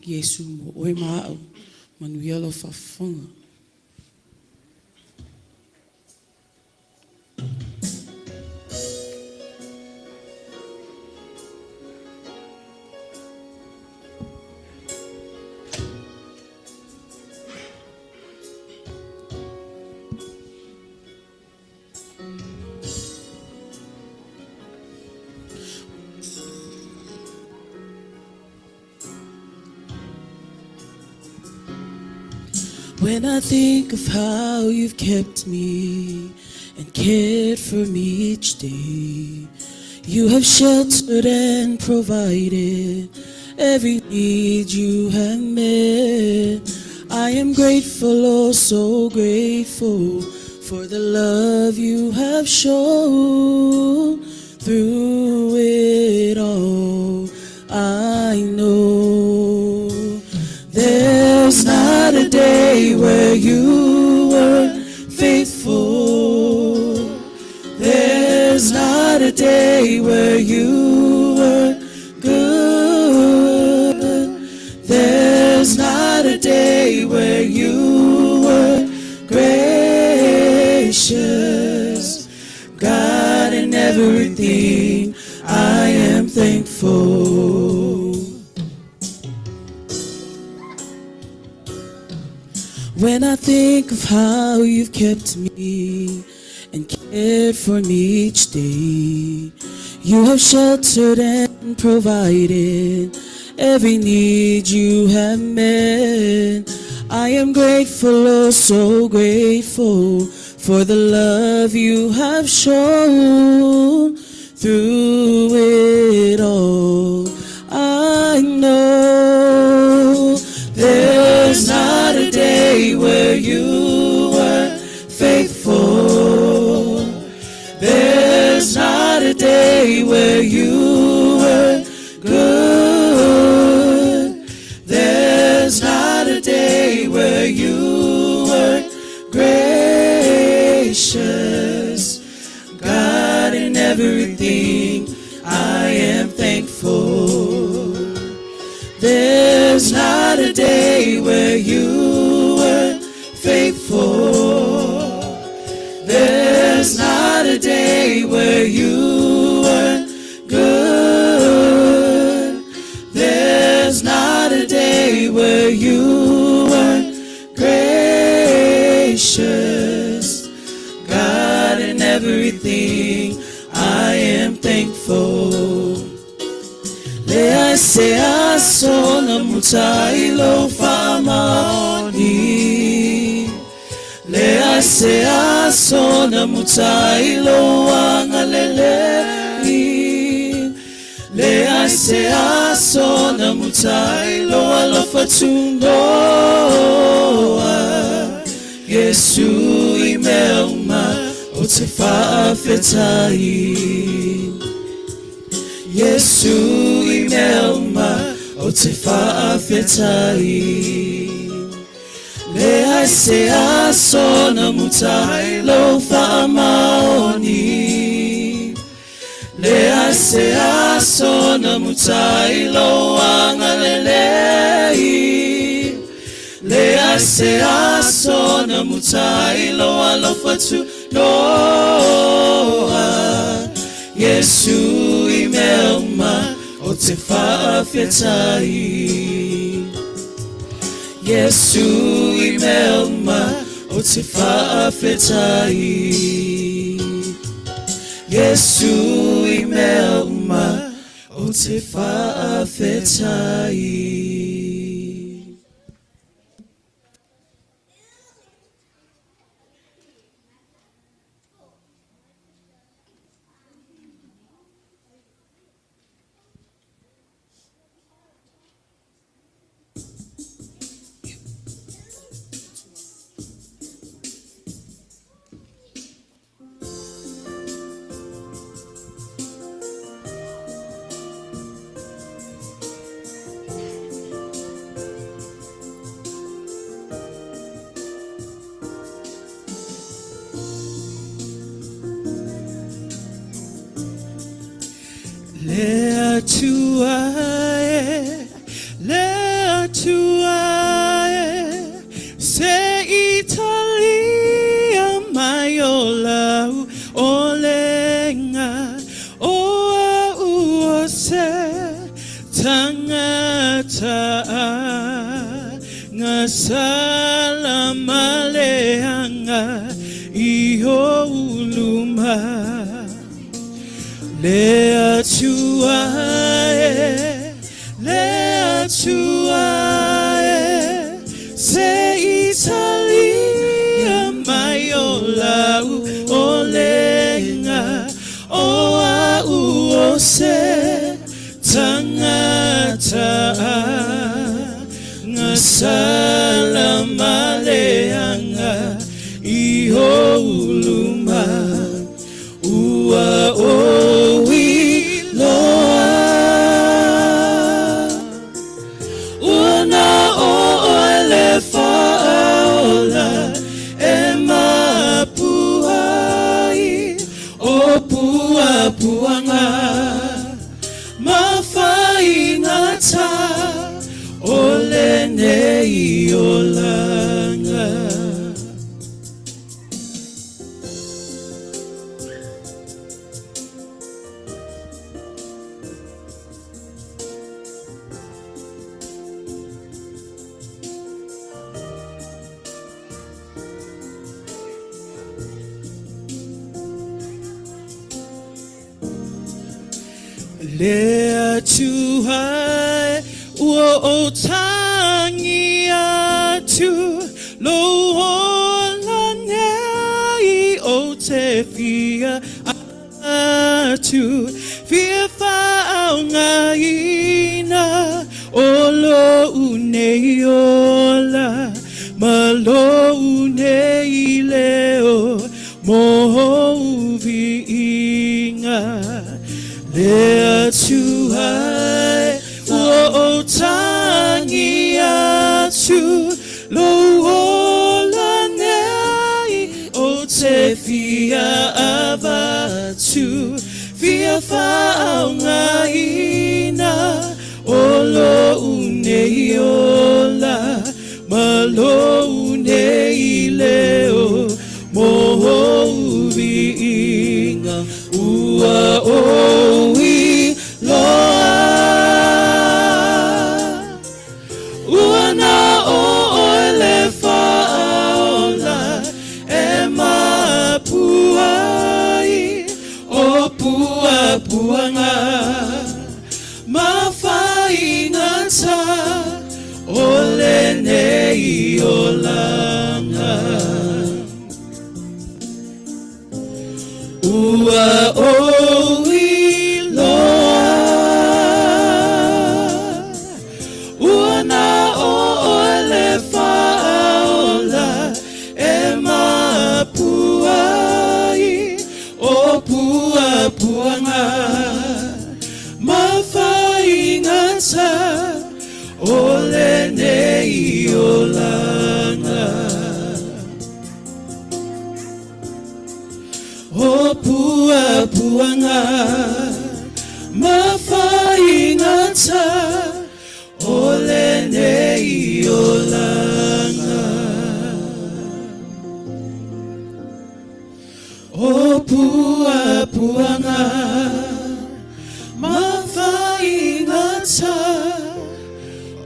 Iesu mo oe ma a'u. Manuia lau faafofoga. When I think of how you've kept me and cared for me each day, you have sheltered and provided every need you have met. I am grateful, oh so grateful, for the love you have shown through it all. I know there's not a day where you weren't faithful. There's not a day where you weren't good. There's not a day where you weren't gracious. God, in everything, I am thankful. When I think of how you've kept me and cared for me each day, you have sheltered and provided every need you have met. I am grateful, oh so grateful, for the love you have shown through it all. I know there's not a day where you weren't faithful. There's not a day where you weren't good. There's not a day where you weren't gracious. God, in everything, I am thankful. There's not a day where you weren't faithful. There's not a day where you weren't good. There's not a day where you weren't gracious. God, in everything, I am thankful. Le se aso na mutai lo faamaoni. Le se aso na mutai lo agalelei. Le se aso na mutai lo alofa tunoa. Iesu i mea uma ou te faafetai. Iesu i mea uma ou te faafetai. Leai se aso na muta ai lou faamaoni. Leai se aso na muta ai lou agalelei. Leai se aso na muta ai lou alofa tunoa. Iesu i mea uma ou te faafetai. Iesu i mea uma ou te faafetai. Iesu i mea uma ou te faafetai. Le Atua e, le Atua. Atua e, se i talia mai o lau olega, o au o se tagata gasala ma leaga i ou luma. Le Atua e, le Atua e, se i talia mai o lau olega, o au o se tagata gasala ma leaga i ou luma. Ua ou iloa, ua na o ʻoe le Faaola e mapu ai o puapuaga ma faigata o lenei olaga. Le Atua e, ua ou tagi atu lou ola nei ou te fia atu, fia faaaogaina o lou nei ola ma lou nei leo Mo ou viiga le Atua e, ua ou tagi atu lou ola nei ou te fia avatu, fia faaaogaina o lou nei ola ma lou nei leo Mo ou viiga ua ou iloa, Ua na o ʻoe le Faaola e mapu ai o puapuaga ma faigata o lenei olaga. Ua ou iloa, ua na o ʻoe le Faaola e mapu ai o puapuaga ma faigata o lenei olaga. O puapuaga ma faigata o lenei olaga. O puapuaga ma faigata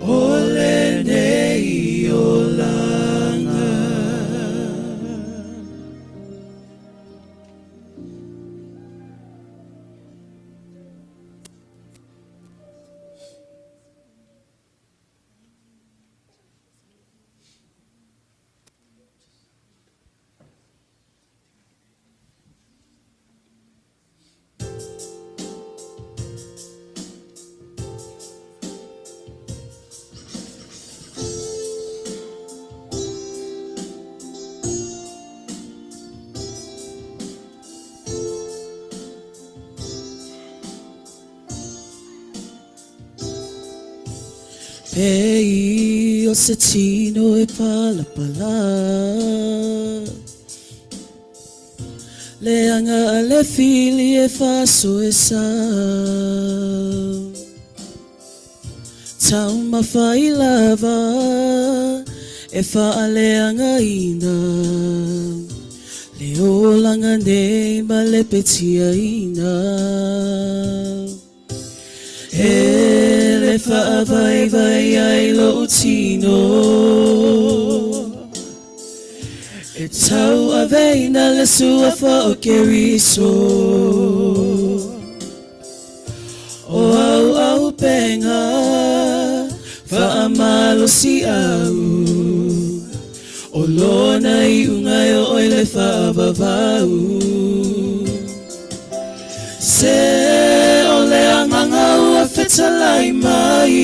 o lenei olaga. Pei o se tino e palapala. Leaga a le fili e faasoesa. Taumafai lava e faaleagaina le olaga nei ma le petiaina. E le faavaivai ai lou tino e tauaveina le suafa o Keriso. O au auupega faamalosiau o lona iuga e oo i le faavavau. Se o le Agaga ua fetalai mai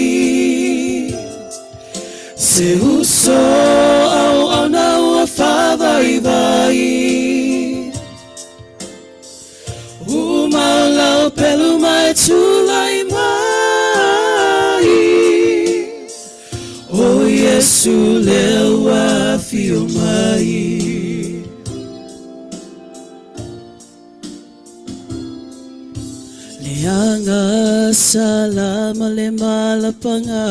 se uso auauna ua faavaivai. Ua mau lau pelu ma e tulai mai o Iesu lea ua afio mai. Le agasala ma le malapaga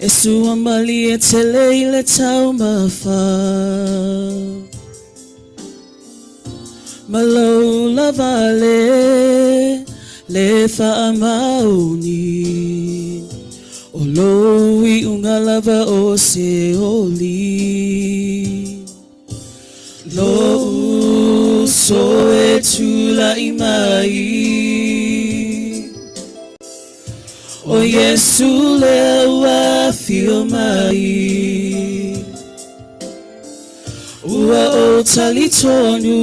e suamalie tele i le taumafa ma lou lavale le faamaoni o lou iuga lava o se oli. Lou uso e tulai mai o Iesu lea ua afio mai. Ua ou talitonu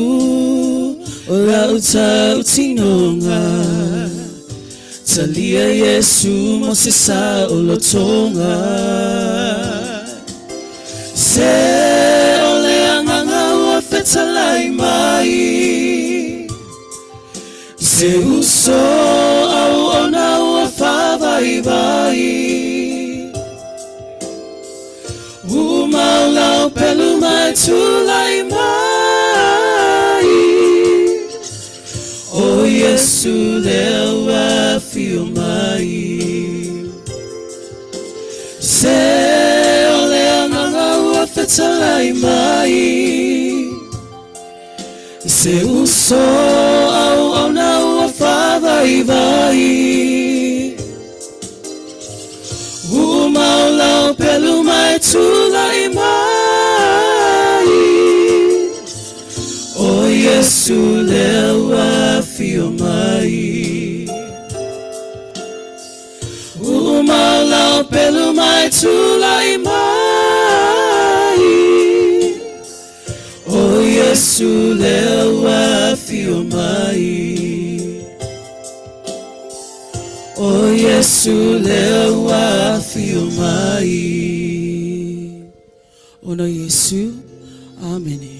o lau tautinoga talia Iesu mo se saolotoga. Se o le Agaga ua fetalai mai se uso auauna ua faavaivai. Ua mau lau pelu ma e tulai mai o Iesu lea ua afio mai. Se o le Agaga ua fetalai mai se uso auauna ua faavaivai. Ua mau lau pelu ma e tulai mai o Iesu lea ua afio mai. Ua mau lau pelu ma e tulai mai o Iesu lea ua afio mai. O Iesu lea ua afio mai. Ona Iesu. Amene.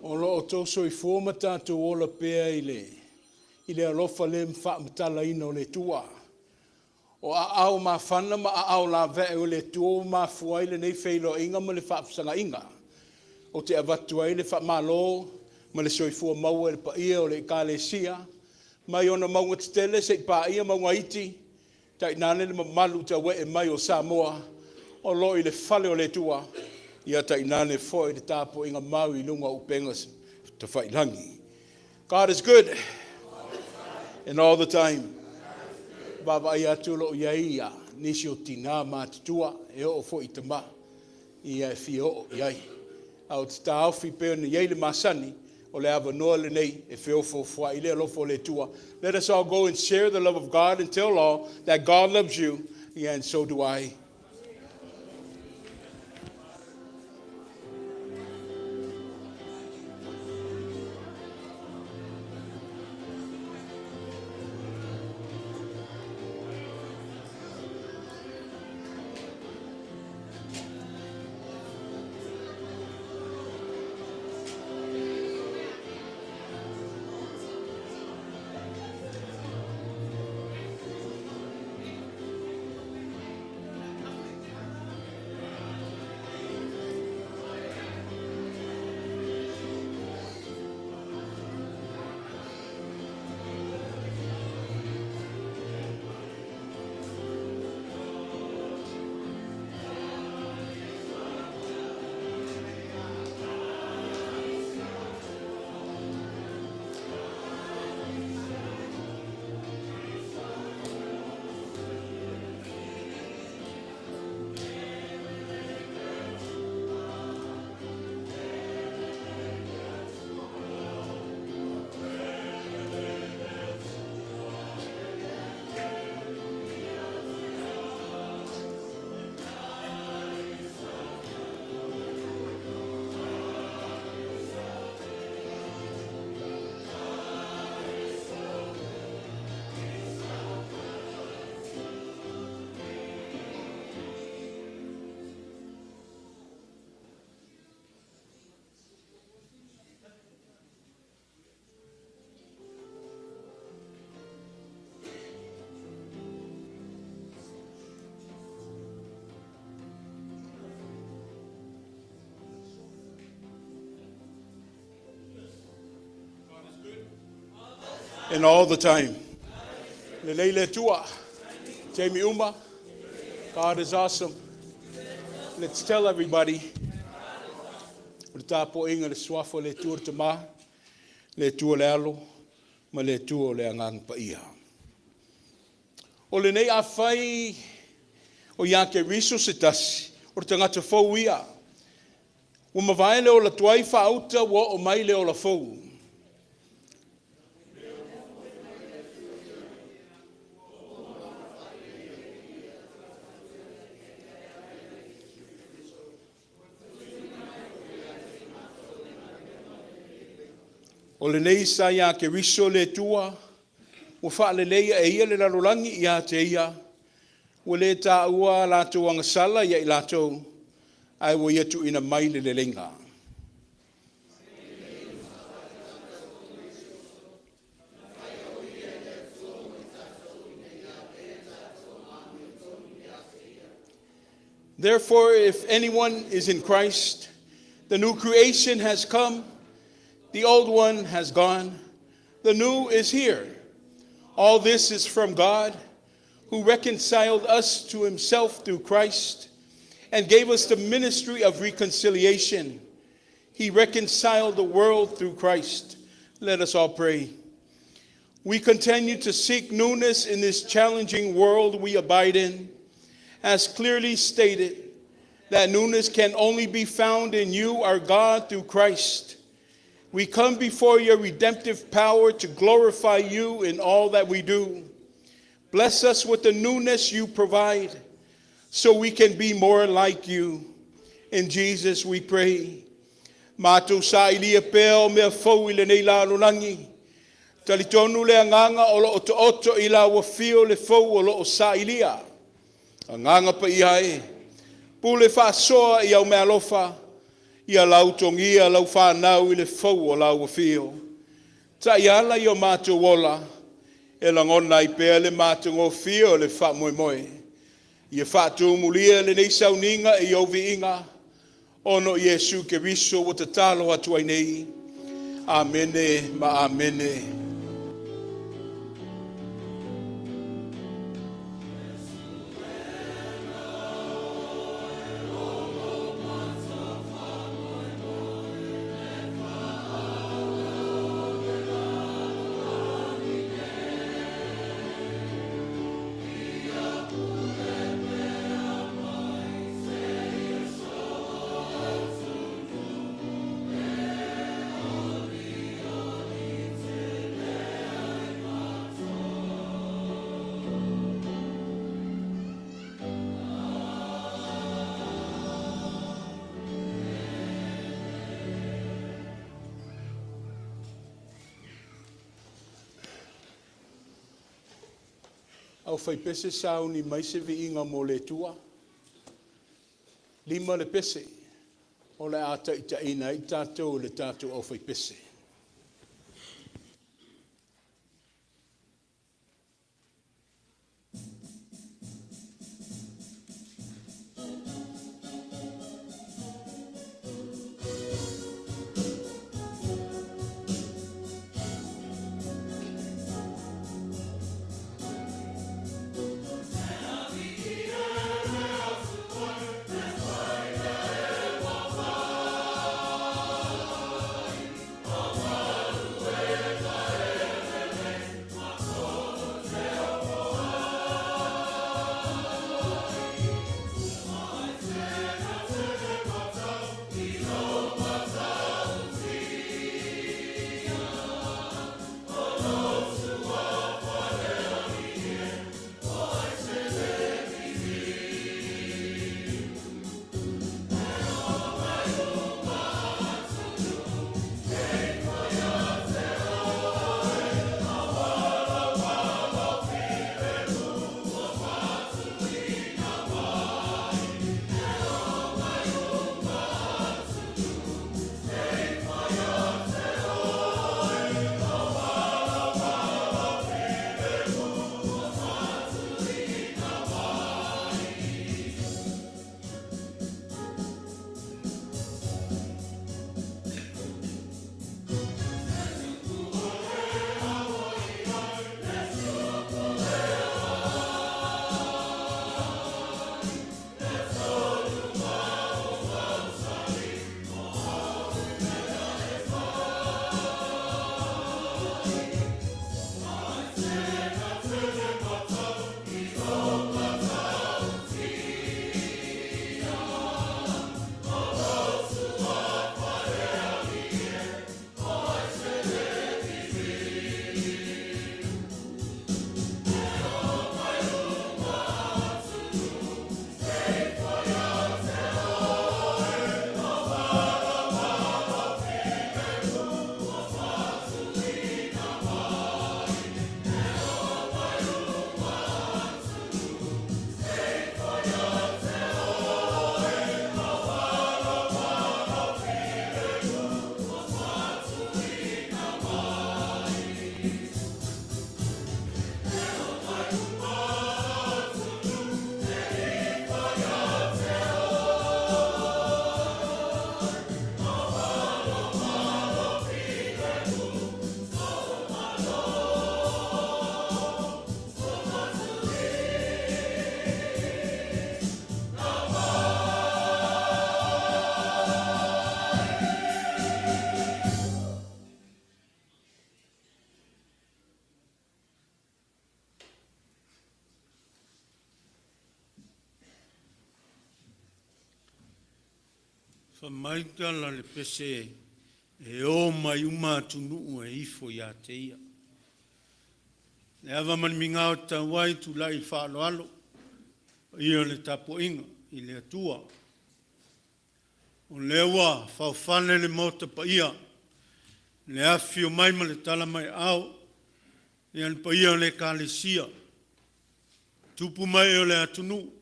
O lo o outou soifua ma tatou ola pea i le, i le alofa le faamatalaina o le Atua. O aao mafana ma aao laveai o le Atua ua mafua ai lenei feiloaiga ma le faafesagaiga. Ou te avatu ai le faamalo ma le soifua maua i le paia o le Ekalesia mai ona mauga tetele seia paia mauga iti, tainane le mamalu tauee mai o Samoa o lo o i le fale o le Atua, ia tainane foi le tapuaiga mau i luga o upega tafailagi. God is good and all the time. Vaavaai atu o lo o i ai nisi o tina matutua e oo foi i tama ia e fia oo i ai. Ae ou te taofi pei ona i ai le masani, o le avanoa lenei e feofoofoai le alofa o le Atua. Let us all go and share the love of God and tell all that God loves you, yeah, and so do I. And all the time. Lelei le Atua. Taimi uma. God is awesome. Let's tell everybody. O le tapuaiga i le Suafa o le Atua le Tama, le Atua le Alo, ma le Atua o le Agaga Paia. O lenei afai o ia Keriso se tasi, o le tagata fou ia. Ua mavae le ola tuai faauta ua oo mai le ola fou. O lenei sa ia Keriso le Atua, ua faaleleia e ia le lalolagi ia te ia, ua le taua a latou agasala ia i latou, ae ua ia tuuina mai le leleiga. Therefore, if anyone is in Christ, the new creation has come, the old one has gone, the new is here. All this is from God, who reconciled us to himself through Christ and gave us the ministry of reconciliation. He reconciled the world through Christ. Let us all pray. We continue to seek newness in this challenging world we abide in. As clearly stated, that newness can only be found in you, our God, through Christ. We come before your redemptive power to glorify you in all that we do. Bless us with the newness you provide so we can be more like you. In Jesus we pray. Matou sailia pea o mea fou i lenei lalolagi. Talitonu le agaga o lo o taoto i lau afio le fou o lo o sailia. Agaga Paia e, pule faasoa i au meaalofa. Ia lautogia lau fanau i le fou o lau afio. Taiala i o matou ola e lagona ai pea le matagofie o le faamoemoe. Ia faatumulia lenei sauniga i ou viiga, ona o Iesu Keriso ua tatalo atu ai nei. Amene ma Amene. Aufaipese sauni mai se viiga mo le Atua. Lima le pese o le a taitaiina ai tatou e le tatou aufaipese. Fai mai tala o le pese, e o mai uma atunuu e ifo ia te ia. Le ava ma le migao e tatau ai, tulai i le faaaloalo le paia o le tapuaiga i le Atua. O lea ua faofale le Maota paia, i le afifio mai ma le tala mai aao o le paia o le Ekalesia, tupu ma ee o le atunuu,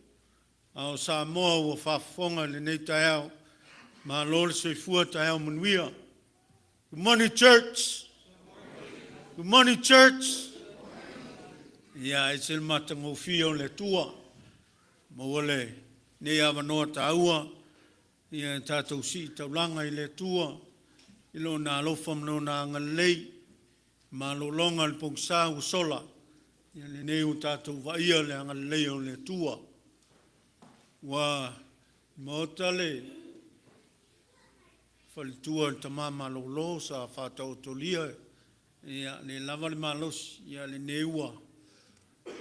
a o Samoa ua faafofoga i lenei taeao. Malo le soifua, taeao manuia. Good morning, church. Good morning, church. Ia, e ese le matagofie o le Atua. Maua lenei avanoa taua, ia e tatou sii taulaga i le Atua, i Lona alofa ma Lona agalelei, malologa i le pogisa ua sola, ia lenei ua tatou vaaia le agalelei o le Atua. Ua maota le faletua o le tama malolo sa faataotolia, ia le lava le malosi, ia lenei ua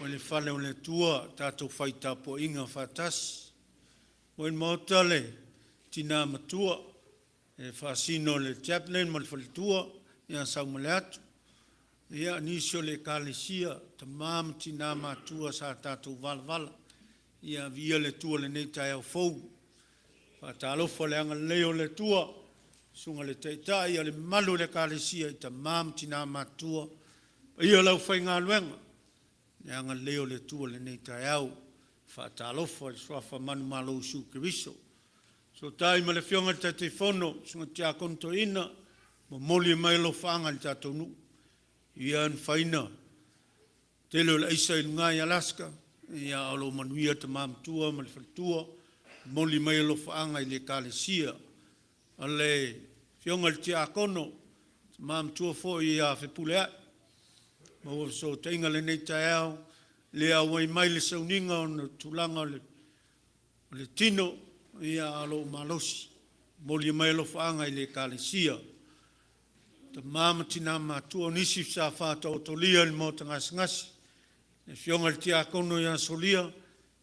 o le fale o le Atua tatou fai tapuaiga faatasi. Ua i le maota le tina matua e faasino i le Chaplain ma le faletua ia Saumaleatu, ia nisi o le Ekalesia, tama ma tina matutua sa tatou valavala. Ia viia le Atua i lenei taeao fou. Faatalofa i le agalelei o le Atua, susuga i le Taitai, le mamalu o le Ekalesia i tama ma tina matutua, paia o le aufaigaluega, le agalelei o le Atua i lenei taeao. Faatalofa i le Suafa manumalo o Iesu Keriso. Fesootai ma le Afioga i le Taitaifono, susuga i le Tiakono Toeaina, momoli mai alofaaga i le tatou nuu, ia na faina tele o le aisa i luga i Alaska, ia a o lo o manuia le tama matua ma le faletua, momoli mai alofaaga i le Ekalesia. O le afioga i le Tiakono, tama matua foi ia Fepuleai, maua fesootaiga i lenei taeao, le auai mai i le sauniga ona o tulaga o le tino, ia ae o lo o malosi. Momoli mai alofaaga i le Ekalesia. Tama ma tina matutua, o nisi sa faataotolia i le maota gasegase, le afioga i le Tiakono ia Solia,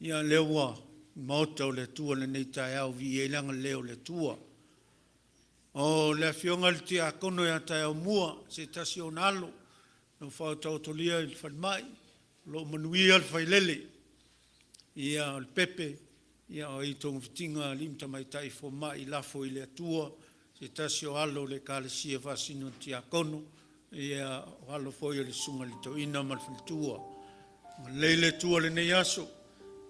ia lea ua i le maota o le Atua i lenei taeao, viia ai le agalelei o le Atua. O le afioga i le Tiakono ia Taeaumua, se tasi o ona alo na faataotolia i le falemai, o lo o manuia le failele. Ia o le pepe, o ai togafitiga a alii ma tamaitai fomai, lafo i le Atua se tasi o alo o le Ekalesia e faasino i le Tiakono, ia o alo foi o le susuga i le Toeaina ma le faletua. Agalelei le Atua i lenei aso,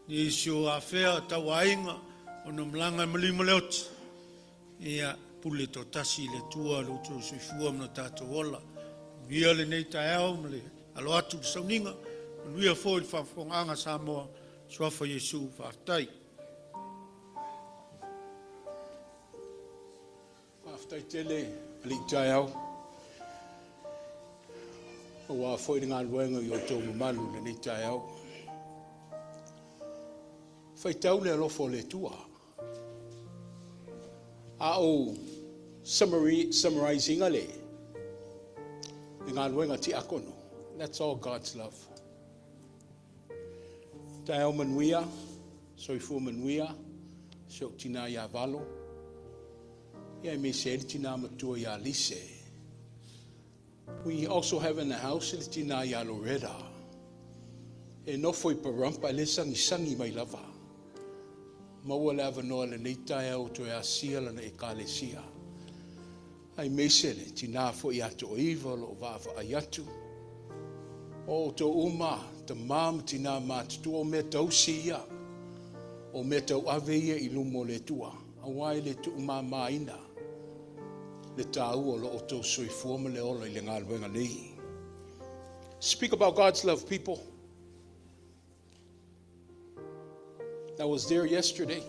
nisi o afea tauaiga ona malaga i maliu ma le oti, ia pule toatasi i le Atua lo outou soifua ma lo tatou ola. Manuia lenei taeao ma le alo atu i le sauniga, manuia foi le faafofogaaga a Samoa, suafa o Iesu, faafetai. Faafetai tele alii taeao, aua foi le galuega i outou mamalu i lenei taeao. Faitau le alofa o le Atua. A ou summary, summarize ina le galuega tiakono. That's all God's love. Taeao manuia, soifua manuia, si ou tina ia Valo, ia aemaise ai le tina matua ia Lise. We also have in the house le tina ia Loretta. E nofo i Pahrump ae le sagisagi mai lava. Maua le avanoa lenei taeao toe asia lana ekalesia. Aemaise le tina foi ia Toiva o lo o vaavaai atu. O outou uma, tama ma tina matutua, o mea tausi ia, o mea tauave ia i luma o le Atua, aua e le tuumamaina le taua o lo outou soifua ma le ola i le galuega nei. Speak about God's love, people. That was there yesterday.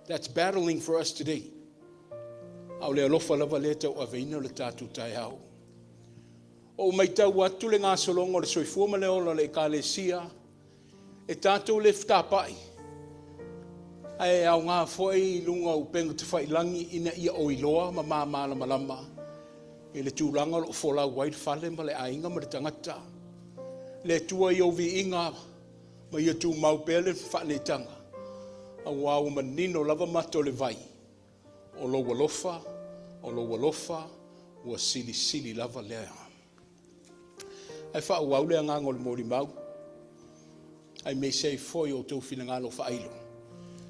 That's battling for us today. A o le alofa lava lea tauaveina o le tatou taeao. O matau atu le gasologa o le soifua ma le ola o le ekalesia, e tatou le fetapai, ae aoga foi i luga o upega tafailagi ina ia oiloa ma mamalamalama i le tulaga o lo o folau ai le fale ma le aiga ma le tagata. Le Atua i ou viiga ma ia tumau pea le faaneetaga, aua ua manino lava mata o le vai, o lou alofa, o lou alofa, ua silisili lava lea. Ae faaauau le agaga o le molimau, aemaise ai foi o outou finagalo faailo,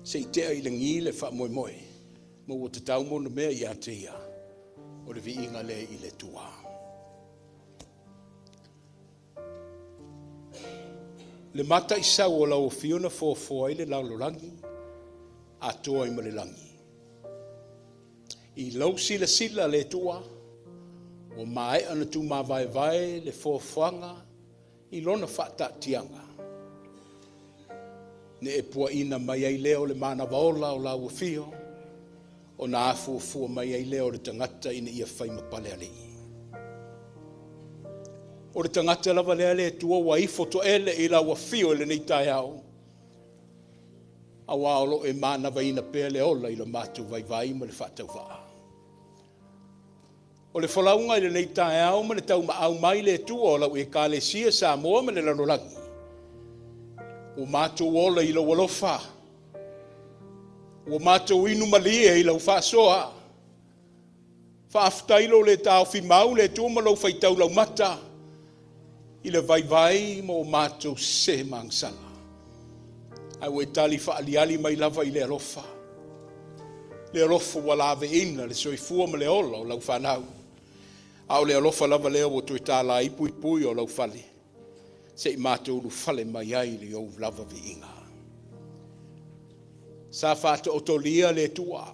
se i tea i lagi le faamoemoe, ma ua tatau ma ona mea ia te ia, o le viiga lea i le Atua. Le mataisau o lau afio na foafoa ai le lalolagi, atoa ai ma le lagi. I lau silasila le Atua, ua maea ona tumavaevae le foafoaga i lona faataatiaga, ne e puaina mai ai lea o le manava ola o lau afio, ona afuafua mai ai lea o le tagata ina ia fai ma pale alii. O le tagata lava lea le Atua ua ifo toele i lau afio i lenei taeao, aua o lo o e manavaina pea le ola i lo matou vaivai ma le faatauvaa. O le folauga i lenei taeao ma le taumaau mai le Atua o lau Ekalesia Samoa ma le lalolagi, ua matou ola i lou alofa, ua matou inu malie i lau faasoa. Faafetai lou le taofi mau le Atua ma lou faitau laumata i le vaivai ma o matou sese ma agasala, ae ua e tali faaaliali mai lava i le alofa, le alofa ua laveina le soifua ma le ola o lau fanau, a o le alofa lava lea ua toe tala ai puipui o lau fale, se i matou ulufale mai ai i ou lava viiga. Sa faataotolia le Atua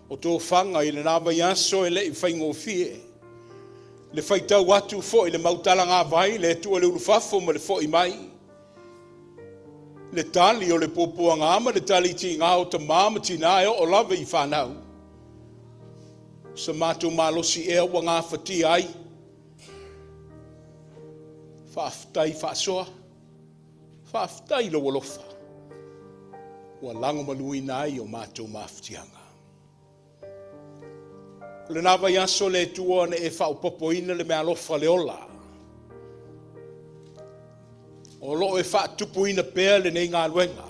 o tofaga i lena vaiaso e le i faigofie, le faitau atu foi i le mau talagavai le Atua i le ulufafo ma le fo'i mai, le tali o le puapuaga ma le tali tiga o tama ma tina e oo lava i fanau. O se matou malosi ea ua gafatia ai? Faafetai faasoa, faafetai i lou alofa ua lagomaluina ai o matou mafatiaga. O lena vaiaso le Atua na e faaopoopoina le meaalofa le ola. O lo o e faatupuina pea lenei galuega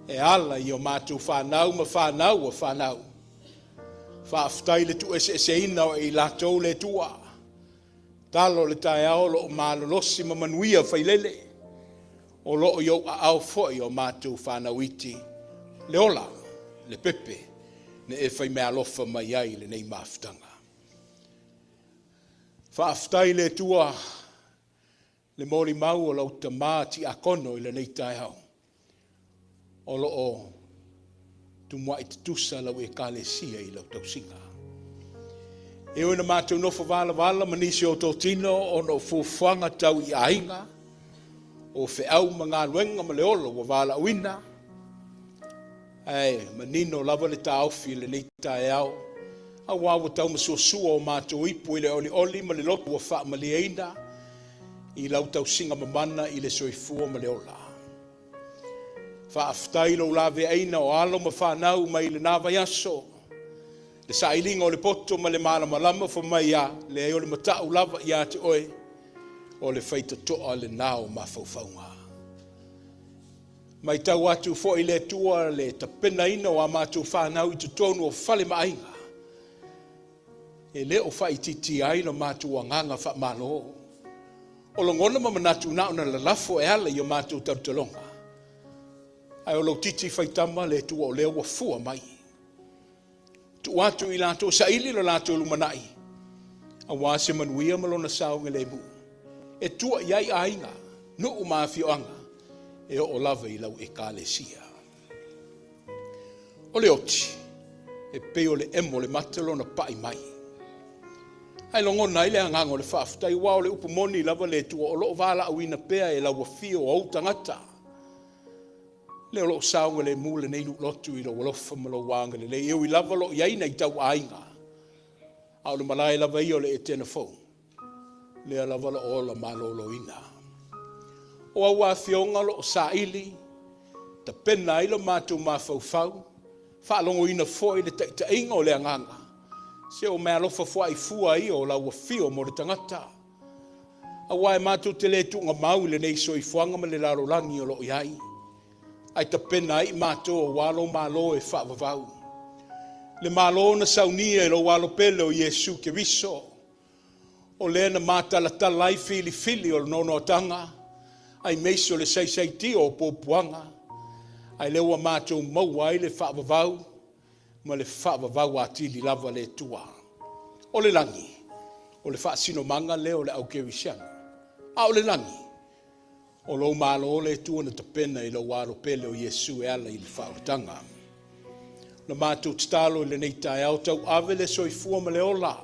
e ala i o matou fanau ma fanau a fanau. Faafetai i le tuueseeseina o i latou le Atua. Talo o le taeao o lo o malolosi ma manuia failele. O lo o i ou aao foi o matou fanau iti, le ola, le pepe, na e faimeaalofa mai ai i lenei mafutaga. Faafetai i le Atua le molimau o lau tama tiakono i lenei taeao, o lo o tumuai tutusa lau ekalesia i lau tausiga. E ui ina matou nofo valavala ma nisi o totino ona o fuafuaga tau i aiga, o feau ma galuega ma le ola ua valaauina, ae manino lava le taofi i lenei taeao, aua ua taumasuasua o matou ipu i le olioli ma le loto ua faamalieina i lau tausiga mamana i le soifua ma le ola. Faafetai i lou laveaiina o alo ma fanau mai lena vaiaso, le sailiga o le poto ma le malamalama fai mai a, leai o le matau lava ia te oe, o le faitotoa lena o mafaufauga. Matau atu foi le Atua le tapenaina o a matou fanau i totonu o fale ma aiga, e le o faaitiitia ai lo matou agaga faamalo. O lagona ma manatu na ona lalafo e ala i o matou talotaloga, ae o lou titi faitama le Atua o lea ua fua mai. Tuu atu i latou saili lo latou lumanai, aua se manuia ma lona saogalemu, e tua i ai aiga, nuu ma afioaga, e oo lava i lau ekalesia. O le oti, e pei o le emo o le mata lona pai mai. Ae logona ai le agaga o le faafetai, aua o le upu moni lava le Atua o lo o valaauina pea e lau afio o ou tagata. Lea o lo o saogalemu lenei nuu lotu i lou alofa ma lou agalelei, e ui lava o lo o i ai nai tauaiga, a o le malae lava ia o le Etena fou, lea lava o lo o ola maloloina. O au afioga o lo o saili, tapena ai lo matou mafaufau, faalogoina foi le taitaiga o le agaga, se o meaalofa fuaifua ia o lau afio mo le tagata. Aua e matou te le tuugamau i lenei soifuaga ma le lalolagi o lo o i ai, ae tapena ai i matou aua lou Malo e faavavau. Le Malo na saunia e lou Alo pele o Iesu Keriso, o lea na matalatala ai filifili o le noanoataga, aemaise o le saisaitia o puapuaga, ae lea ua matou maua ai le faavavau ma le faavavau atili lava le Atua. O le lagi, o le faasinomaga lea o le au kerisiano. A o le lagi, o lou Malo le Atua na tapena i lou Alo pele o Iesu e ala i le faaolataga. Na matou tatalo i lenei taeao, tauave le soifua ma le ola,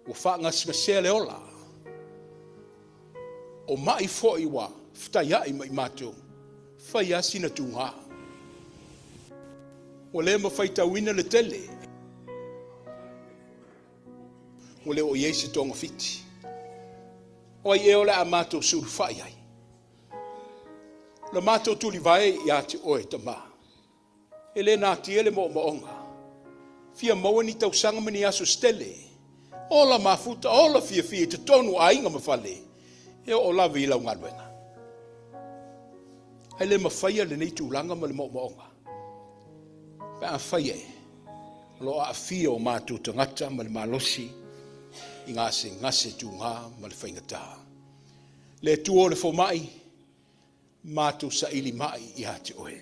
ua faagasegasea le ola, o mai foi ua fetaiai ma i matou, fai lava sina tuga. Ua le ma faitauina le tele, ua le o i ai se togafiti. O ai ea o le a matou sulufai ai? Na matou tulivae ia te oe, Tama, e le natia le moomooga. Fia maua ni tausaga ma ni aso se tele. Ola mafuta, ola fiafia i totonu o aiga ma fale, e oo lava i lau galuega. Ae le mafaia lenei tulaga ma le moomooga pe afai e o lo o aafia o matou tagata ma le malosi i gasegase tuga ma le faigata. Le Atua o le fomai, matou saili mai ia te oe.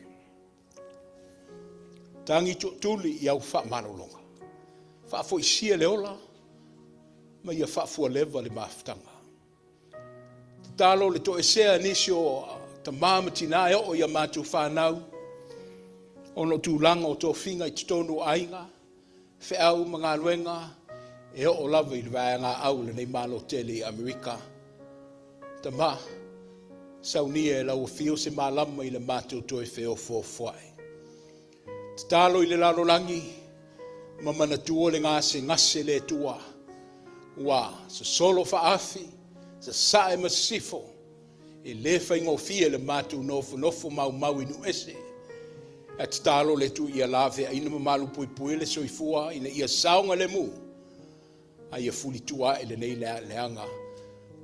Tagi tootuli i au faamalologa, faafoisia le ola ma ia faafualeva le mafutaga. Tatalo le toesea nisi o tama ma tina e oo ia matou fanau, ona o tulaga o tofiga i totonu o aiga, feau ma galuega, e oo lava i le vaega au o lenei Malo tele i Amerika. Tama, saunia e lau afio se malama i le matou toe feofoofoai. Tatalo i le lalolagi ma manatua le gasegase le Atua ua sosolo faaafi, sasae ma sisifo, e le faigofie le matou nofonofo maumau i nuuese. Ae tatalo le Atua ia laveaina ma malupuipuia le soifua ina ia saogalemu, a ia fulitua ae lenei leaga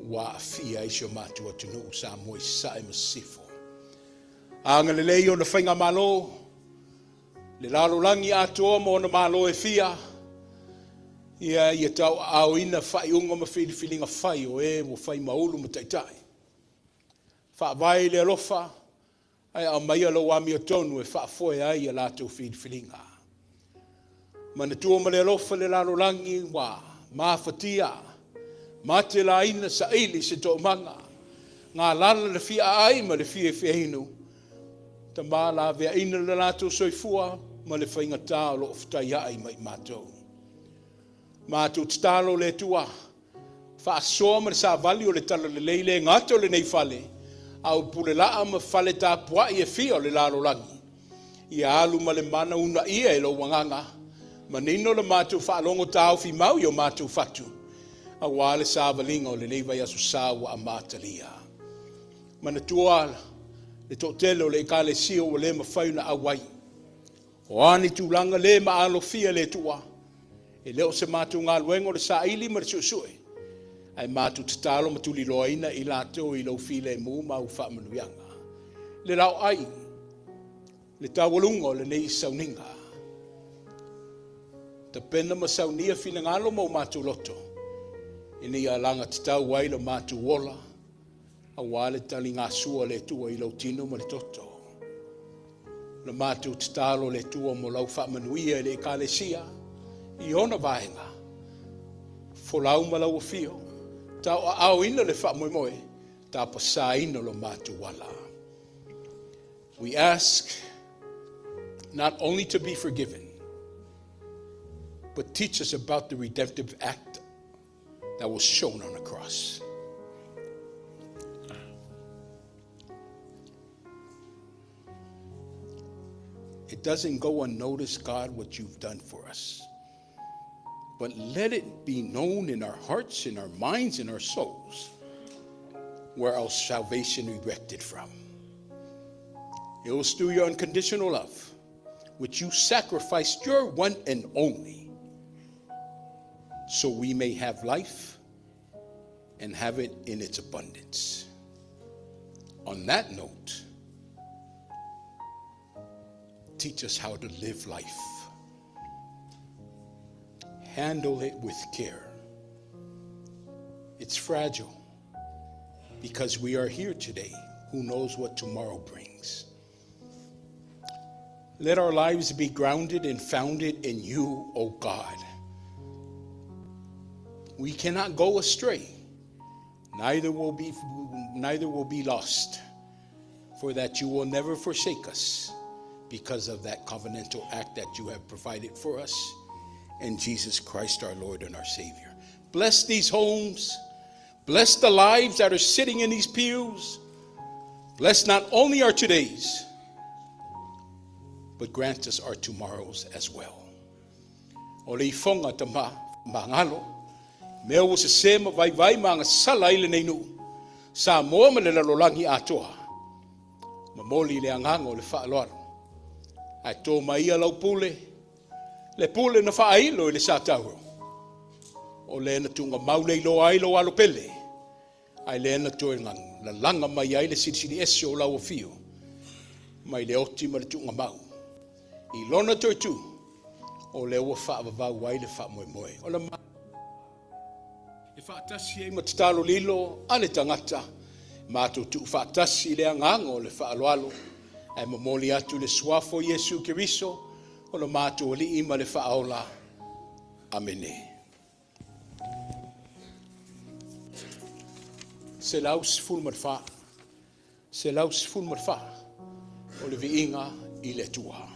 ua aafia ai si o matou atunuu Samoa i sasae ma sisifo. Agalelei ona faigamalo, le lalolagi atoa ma ona malo e fia, ia tauaaoina faaiuga ma filifiliga fai o e ua fai ma ulu ma taitai. Faavae i le alofa, ae aumaia lou amiotonu e faafoe ai a latou filifiliga. Manatua ma le alofa le lalolagi ua mafatia, matelaina saili se toomaga, galala le fia aai ma le fia inu, Tama laveaina le latou soifua ma le faigata o lo o fetaiai ma i matou. Matou tatalo le Atua, faasoa ma le savali o le talalelei le gata o lenei fale, a o pulelaa ma fale tapuai e fia o le lalolagi. Ia alu ma le mana uunaia e lou agaga, manino le matou faalogo taofi mau i o matou fatu, aua le savaliga o lenei vaiaso sa ua amatalia. Manatua le toatele o le ekalesia ua le mafai ona auai. O a ni tulaga le maalofia e le Atua, e le o se matou galuega o le saili ma le suesue, ae matou tatalo ma tuliloaina i latou i lou filemu ma au faamanuiaga. Le laoai, le taualuga o lenei sauniga, tapena ma saunia finagalo ma o matou loto, ina ia alagatatau ai lo matou ola, aua le taligasua a le Atua i lou tino ma le toto. Na matou tatalo le Atua mo lau faamanuia i le ekalesia i ona vaega, folau ma lau afio, tauaaoina le faamoemoe, tapasaina lo matou ala. We ask not only to be forgiven, but teach us about the redemptive act that was shown on the cross. It doesn't go unnoticed, God, what you've done for us. But let it be known in our hearts, in our minds, in our souls, where our salvation erected from. It was through your unconditional love, which you sacrificed your one and only, so we may have life and have it in its abundance. On that note, teach us how to live life. Handle it with care. It's fragile because we are here today. Who knows what tomorrow brings? Let our lives be grounded and founded in you, O God. We cannot go astray, neither will be lost, for that you will never forsake us. because of that covenantal act that you have provided for us in Jesus Christ our Lord and our Savior. Bless these homes. Bless the lives that are sitting in these pews. Bless not only our todays, but grant us our tomorrows as well. O le ifoga tama magalo, mea ua sesē ma vaivai ma agasala ai lenei nuu, Samoa ma le lalolagi atoa, momoli le agaga o le faaaloalo. Ae to mai ia lau pule, le pule na faailo i le Satauro, o lea na tuugamau le iloa ai lou alo pele, ae lea na toe lalaga mai ai le silisili ese o lau afio, mai le oti ma le tuugamau. I lona toe tu, o lea ua faavavau ai le faamoemoe. O le e faatasi ai ma tatalo lilo a le tagata, matou tuufaatasi i le agaga o le faaaloalo, ae momoli atu le suafa o Iesu Keriso, o le matou Alii ma le Faaola. Amene. 114, 114, o le viiga i le Atua.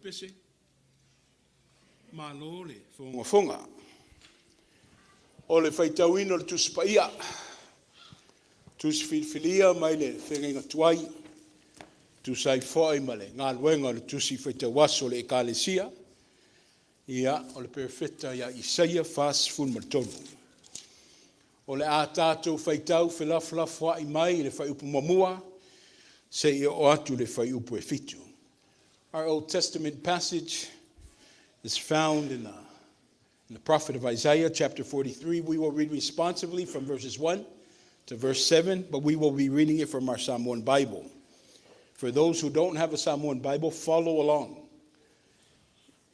pese, malo le fogafoga. O le faitauina o le Tusi Paia, Tusi Filifilia mai le Feagaiga Tuai, tusa ai foi ma le galuega o le Tusi Faitau Aso a le Ekalesia, ia, o le Perofeta ia Isaia 43. O le a tatou faitau felafolafoai mai le fuaiupu muamua seia oo atu i le fuaiupu e 7. Our Old Testament passage is found in the prophet of Isaiah, chapter 43. We will read responsively from verses 1 to verse 7, but we will be reading it from our Samoan Bible. For those who don't have a Samoan Bible, follow along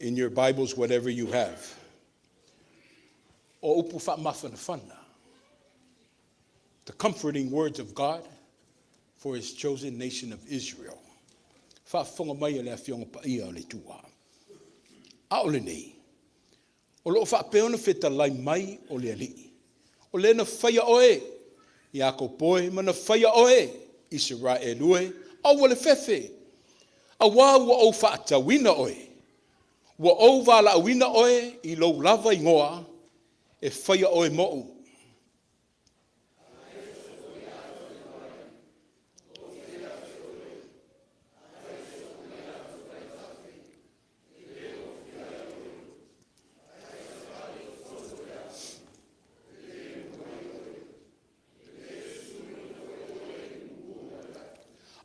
in your Bibles, whatever you have. O upu faamafanafana. The comforting words of God for his chosen nation of Israel. Faafofoga mai le Afioga Paia o le Atua. A o lenei, o loo faapea ona fetalai mai o le Alii. O lea na faia oe, Iakopo e, ma na faia oe, Isaraelu e, aua le fefe, auā ua ou faatauina oe. Ua ou valaauina oe i lou lava igoa e faia oe moʻu.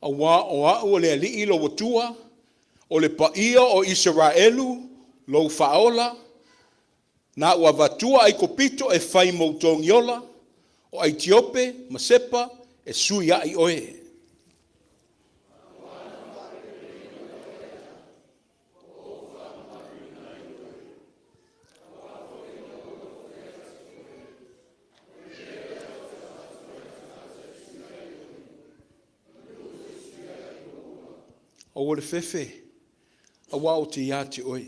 Auā o a'u o le Alii lou Atua, o le Paia o Isaraelu, lou Faaola, na ou avatua Aikupito e fai mou togiola, o Aitiope ma Sepa e sui ae i oe. Aua le fefe, auā ou te ia te oe.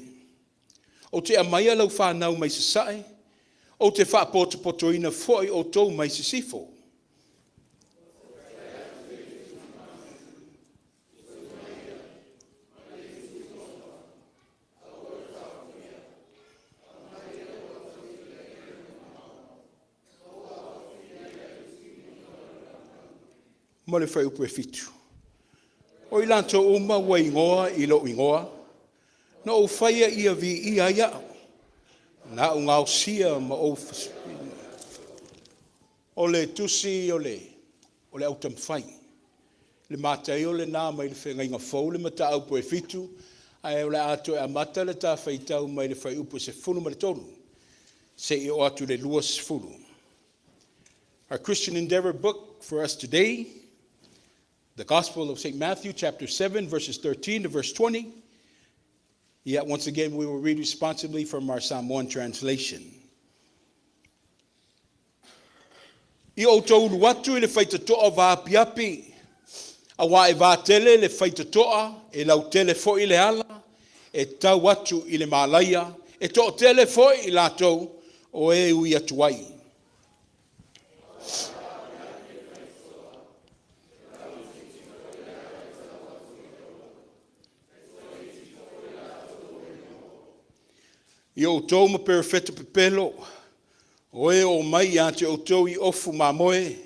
Ou te aumaia lau fanau mai sasae, ou te faapotopotoina foi outou mai sisifo. Ma le fuaiupu e 7. O i latou uma ua igoa i lou igoa, na ou faia ia viia ai au, na ou gaosia ma ou. O le tusi o le Autaumafai, le Mataio lena mai le Feagaiga Fou, le mataupu e 7, ae o le a toe amata le ta faitau mai le fuaiupu e 13 seia oo atu i le 20. Our Christian Endeavor book for us today, the Gospel of St. Matthew, chapter 7, verses 13 to verse 20. Yet once again, we will read responsively from our Samoan translation. I outou ulu atu i le faitotoa vaapiapi, auā e vatele le faitotoa, e lautele foi le ala, e tau atu i le malaia, e toatele foi i latou o e ui atu ai. I outou ma perofeta pepelo, o e oo mai ia te outou i ofu mamoe,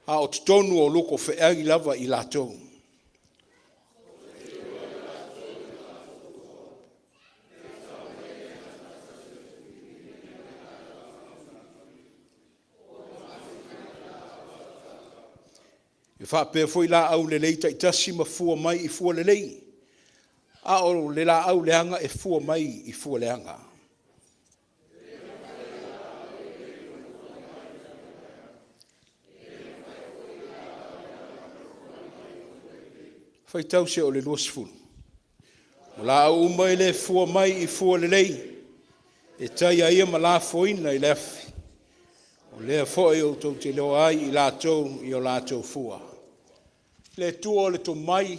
a o totonu o luko feai lava i latou. E faapea foi laau lelei taitasi ma fua mai i fua lelei, a o le laau leaga e fua mai i fua leaga. Faitau seia oo i le 20. O laau uma e le fua mai i fua lelei, e taia ia ma lafoina i le afi. O lea foi outou te iloa ai i latou i o latou fua. Le Atua o le tomai,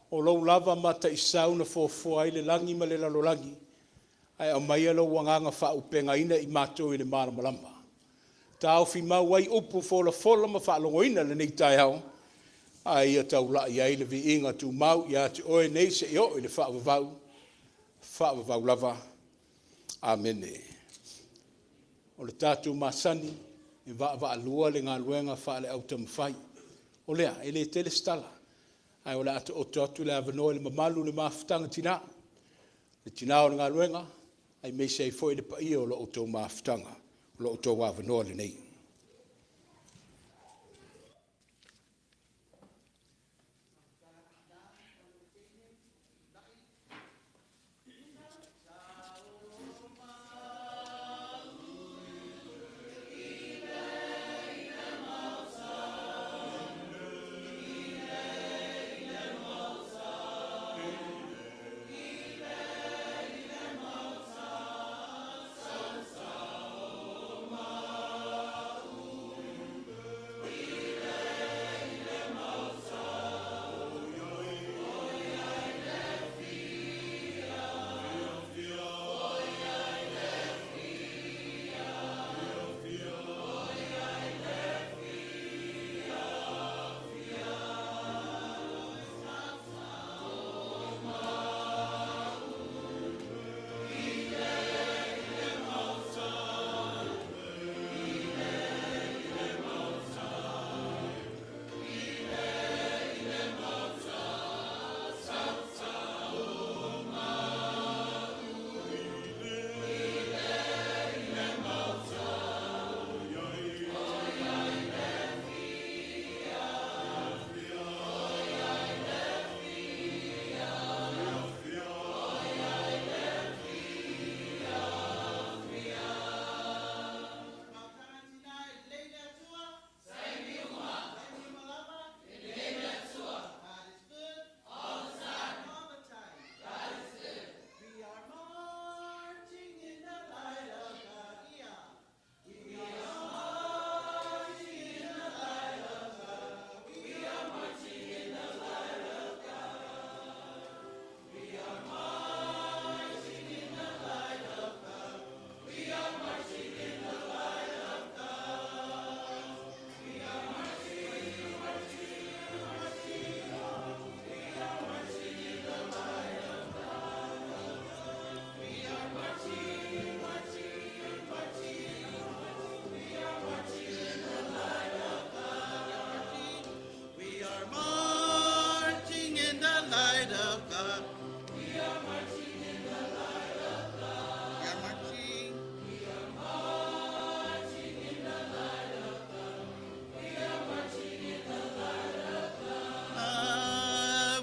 o lou lava mataisau na foafoa ai le lagi ma le lalolagi, ae aumaia lou agaga faaauupegaina i matou i le malamalama. Taofi mau ai upu folafola ma faalogoina i lenei taeao. A ia taulai ai le viiga tumau ia te Oe nei seia oo i le faavavau, faavavau lava. Amene. O le tatou masani, e vaavaalua le galuega faale-autaumafai. O lea, e le tele se tala, ae o le a taoto atu le avanoa i le mamalu o le mafutaga tina, le tina o le galuega, aemaise ai foi le paia o lo outou mafutaga, o lo outou avanoa lenei.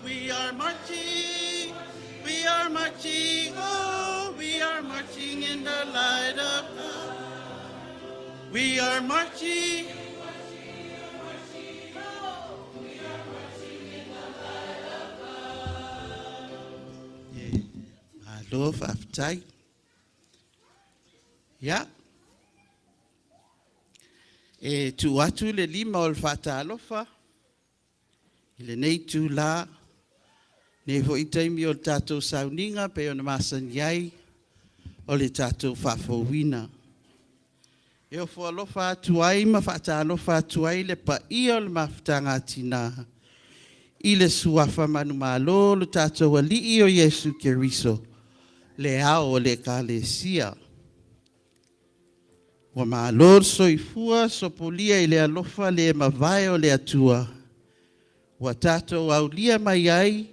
We are marching, we are marching, oh, we are marching in the light of God. We are marching. Malo faafetai. Ia, e tuu atu le lima o le faatalofa i lenei itula, lenei foi taimi o le tatou sauniga pei ona masani ai o le tatou faafouina. E ofo alofa atu ai ma faatalofa atu ai le paia o le Mafutaga a Tina i le suafa manumalo o le tatou Alii o Iesu Keriso, le Ao o le Ekalesia. Ua malo le soifua sopolia i le alofa le mavae o le Atua ua tatou aulia mai ai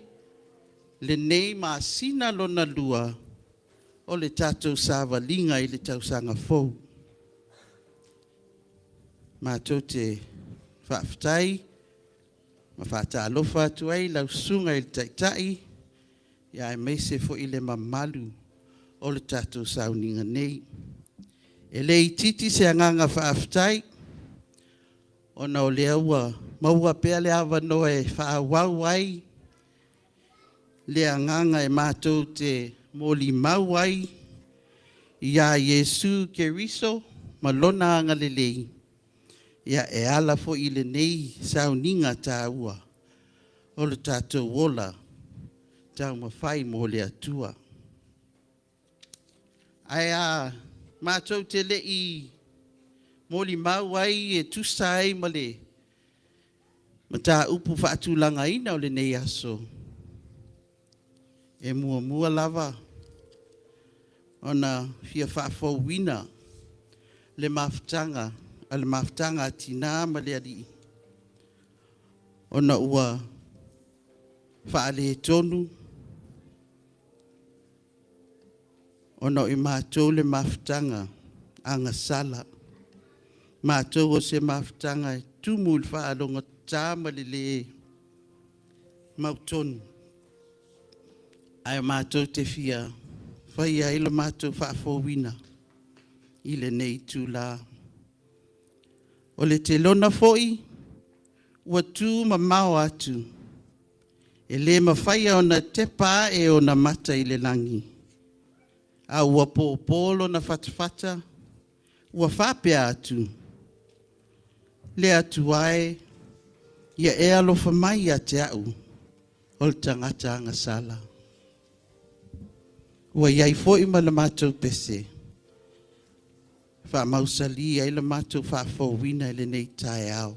lenei masina lona lua o le tatou savaliga i le tausaga fou. Matou te faafetai ma faatalofa atu ai i lau Susuga i le Taitai aemaise foi le mamalu o le tatou sauniga nei. E le itiiti se agaga faafetai ona o lea ua maua pea le avanoa e faaauau ai le agaga e matou te molimau ai ia Iesu Keriso ma Lona agalelei e ala foi i lenei sauniga taua o le tatou ola taumafai mo le Atua. Ae a matou te le i molimau ai e tusa ai ma le Mataupu faatulagaina o lenei aso, e muamua lava ona fia faafouina le mafutaga a le mafutaga a Tina ma le Alii ona ua faaletonu ona o i matou le mafutaga agasala, matou o se mafutaga e tumu i le faalogotata ma le lē mautonu, ae matou te fia faia ai le matou faafouina i lenei itula. O le telona foi ua tu mamao atu, e le mafaia ona tepa ae ona mata i le lagi, a ua popo lona fatafata ua faapea atu, Le Atua e, ia e alofa mai ia te au o le tagata agasala. Ua i ai foi ma le matou pese, faamausali ai le matou faafouina i lenei taeao.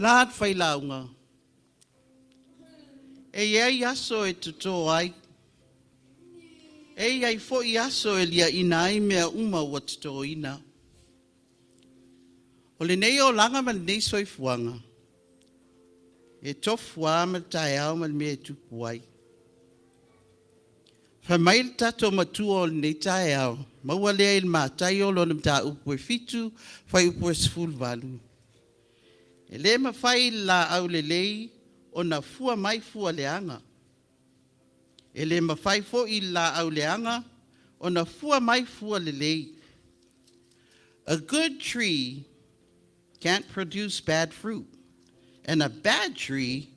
La le failauga, e i ai aso e totō ai, e i ai foi aso e liaina ai mea uma ua totōina. O lenei olaga ma lenei soifuaga, e tofu lava ma le taeao ma le mea e tupu ai. Fai mai le tatou Matua o lenei taeao, maua lea i le Mataio lona mataupu e 7, fuaiupu e 18. E le mafai i le laau lelei ona fua mai fua leaga. E le mafai foi i le laau leaga ona fua mai fua lelei. A good tree can't produce bad fruit, and a bad tree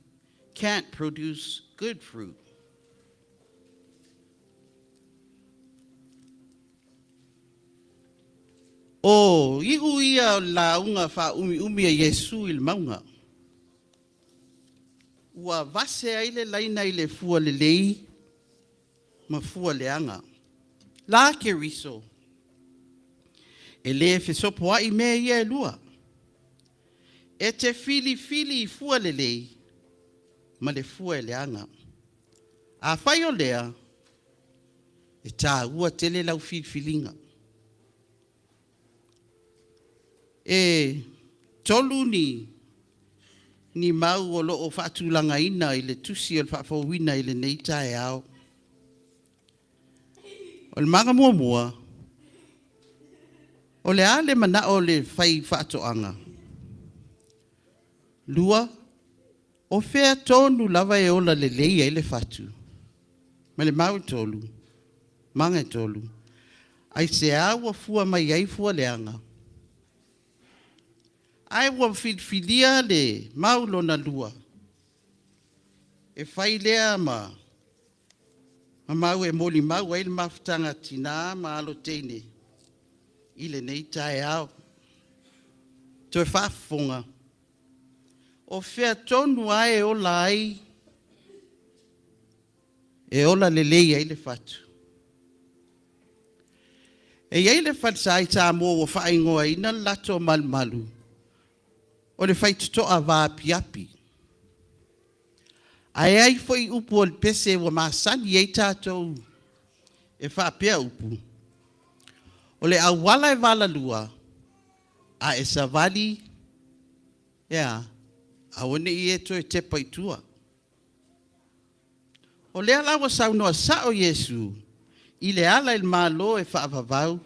can't produce good fruit. O iʻu ia o le lauga faaumiumi a Iesu i le mauga. Ua vase ai le laina i le fua lelei ma fua leaga. la Keriso, e lē fesopoa'i mea ia e lua. E te filifili i fua lelei ma le fua e leaga. Afai o lea, e tāua tele lau filifiliga. E tolu ni ni mau o lo o faatulagaina i le tusi o le faafouina i lenei taeao. O le maga muamua, o le a le manao o le fai faatoaga? Lua, o fea tonu lava e ola lelei ai le fatu? Ma le mau e tolu, maga e tolu, aisea ua fua mai ai fua leaga? Ae ua filifilia le mau lona lua e fai lea ma ma mau e molimau ai le mafutaga a tinā ma alo teine i lenei taeao. Toe faafofoga, o fea tonu lava e ola ai, e ola lelei ai le fatu? E i ai le falesa i Samoa ua faaigoaina le lato malumalu o le faitotoa vaapiapi. Ae ai foi upu o le pese ua masani ai tatou e faapea upu, o le auala e valalua, a e savali, e a? Aua ne i e toe tepa i tua. O lea la ua saunoa sao Iesu i le ala i le Malo e faavavau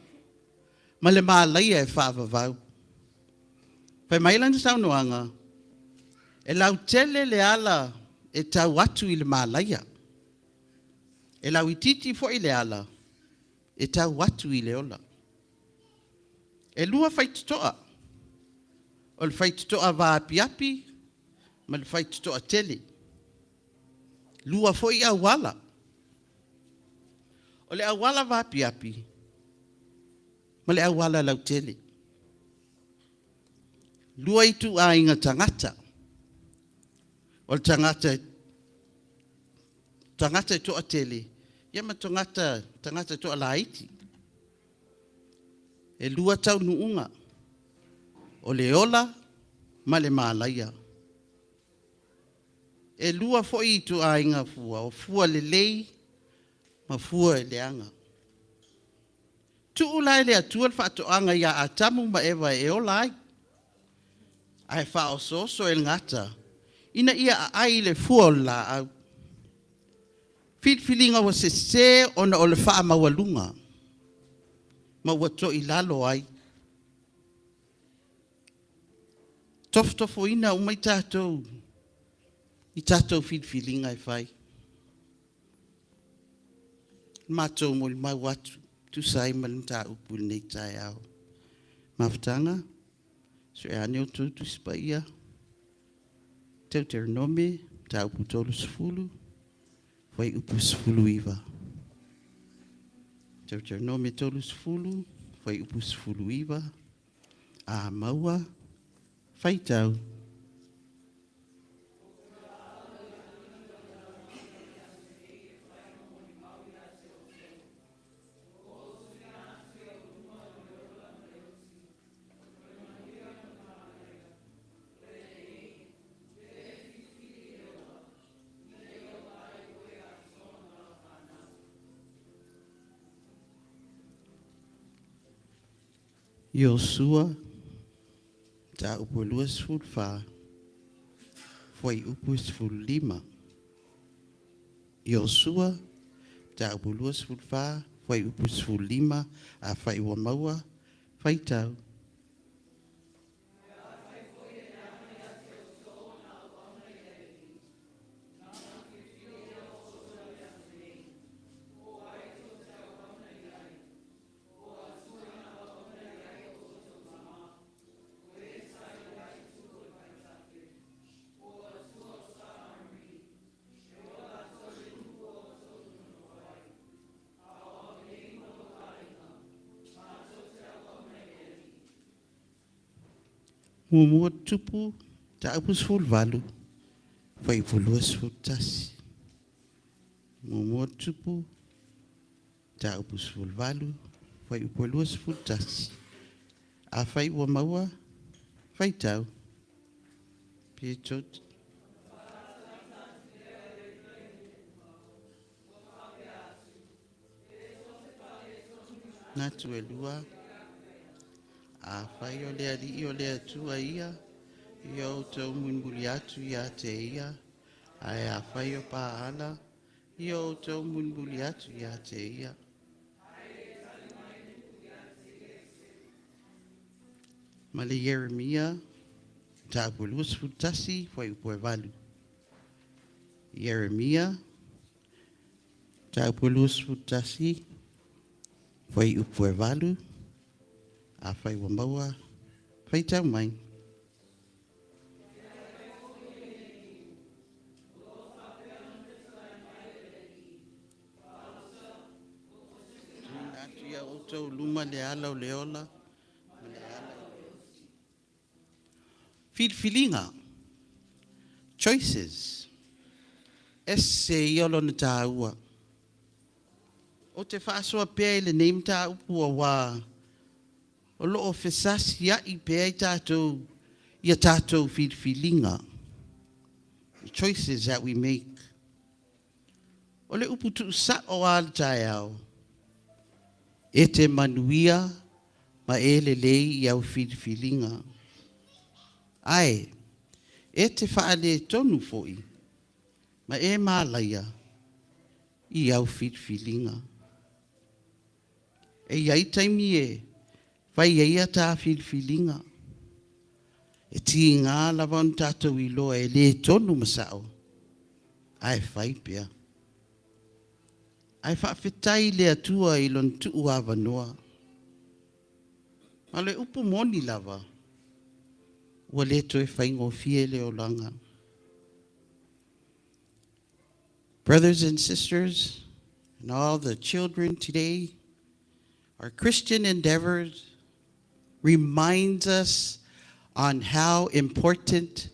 ma le malaia e faavavau. Fai mai lana saunoaga, e lautele le ala e tau atu i le malaia. E lauitiiti foi le ala e tau atu i le ola. E lua faitotoa, o le faitotoa vaapiapi ma le faitotoa tele. Lua foi auala. O le auala vaapiapi ma le auala lautele. Lua ituaiga tagata. O le tagata tagata e toatele ia ma tagata tagata e toalaiti. E lua taunuuga, o le ola ma le malaia. E lua foi ituaiga fua, o fua lelei ma fua e leaga. Tuu la e le Atua le faatoaga ia Atamu ma Eva e ola ai, ae faaosooso e le gata ina ia aai i le fua o le laau. Filifiliga ua sese ona o le faamaualuga ma ua toilalo ai. Tofotofoina uma i tatou i tatou filifiliga e fai. Matou molimau atu tusa ai ma le mataupu i lenei taeao. Mafutaga, sue ane outou Tusi Paia, Teuteronome, mataupu 30, fuaiupu 19. Teuteronome 30, fuaiupu 19, a maua, faitau. Iosua, mataupu e 24, fuaiupu e 15. Iosua, mataupu 24, fuaiupu 15, afai ua maua, faitau. Muamua Tupu, mataupu 18, fuaiupu 21. Muamua Tupu, Mataupu 18, fuaiupu e 21. Afai ua maua, faitau. Pe tou te. Manatu e lua, Afai o le Alii o le Atua ia, ia outou mulimuli atu ia te ia, ae afai o Paala, ia outou mulimuli atu ia te ia. Ma le Ieremia, mataupu e 21, fuaiupu e 8. Ieremia, mataupu e 21, fuaiupu e 8. Afai ua maua, faitau mai. Tuuina atu i outou luma le ala o le ola ma le ala o le oti. Filifiliga, choices, ese ia o lona tāua. Ou te faasoa pea i lenei mataupu auā o lo o fesasia'i pea i tatou i a tatou filifiliga, the choices that we make. O le upu tuusao lava o le taeao, e te manuia ma e lelei i au filifiliga. Ae, e te faaletonu foi ma e malaia i au filifiliga. E i ai taimi e fai ai a ta filifiliga. E tiga lava ona tatou iloa e le tonu ma sao, ae fai pea. Ae faafetai i le Atua i Lona tuu avanoa. Ma o le upu moni lava, ua le toe faigofie le olaga. Brothers and sisters, and all the children today, our Christian endeavors reminds us on how important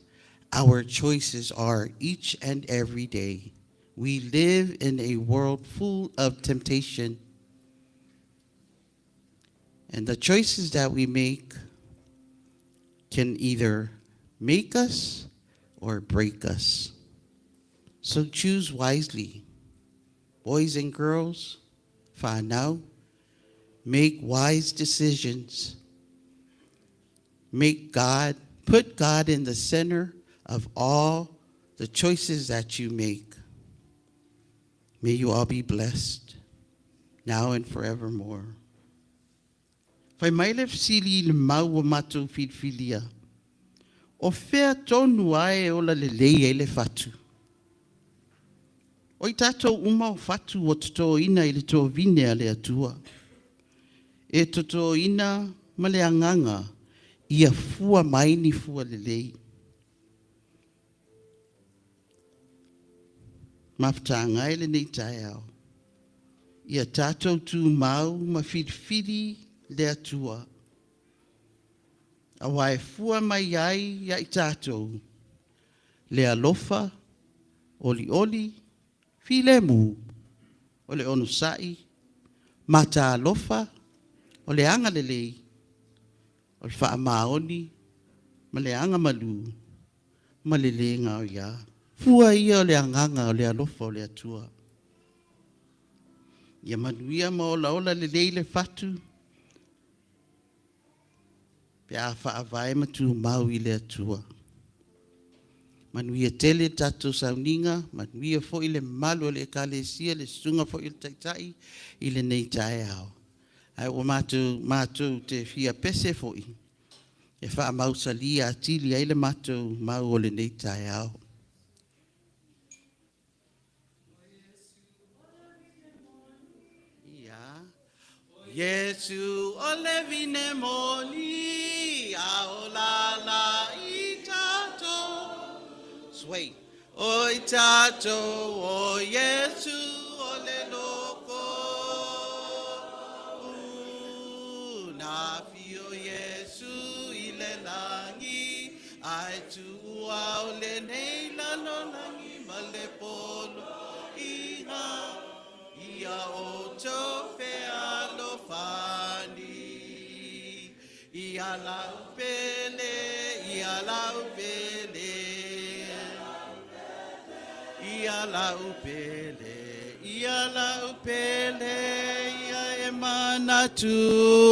our choices are each and every day. We live in a world full of temptation. And the choices that we make can either make us or break us. So choose wisely. Boys and girls, whānau, make wise decisions. Make God, put God in the center of all the choices that you make. May you all be blessed now and forevermore. Fai mai le fesili i le mau ua matou filifilia, O fea tonu a e ola lelei ai le fatu? O i tatou uma o fatu ua totoina i le tovine a le Atua. E totoina ma le agaga ia fua mai ni fua lelei. Mafutaga e lenei taeao, ia tatou tumau ma filifili le Atua, aua e fua mai ai ia i tatou le alofa, olioli, filemu, o le onosai, matalofa, o le agalelei, o le faamaoni ma le agamalu ma le le gaoiā. Fua ia o le agaga o le alofa o le Atua. Ia manuia ma olaola lelei le fatu pe a faavae ma tumau i le Atua. Manuia tele le tatou sauniga, manuia foi le mamalu o le Ekalesia, le susuga foi i le Taitai i lenei taeao. Ae ua matou, matou te fia pese foi e faamausali atili ai le matou mau o lenei taeao. Ia. Iesu o le vine moni, a ola la i tatou. Sway. O i tatou o Iesu o le loko. U, na afio Iesu i le lagi, ae tuua o lenei lalolagi ma le poloaiga. Ia outou. Ia lau pele, ia lau pele, ia lau pele, ia lau pele, ia e manatu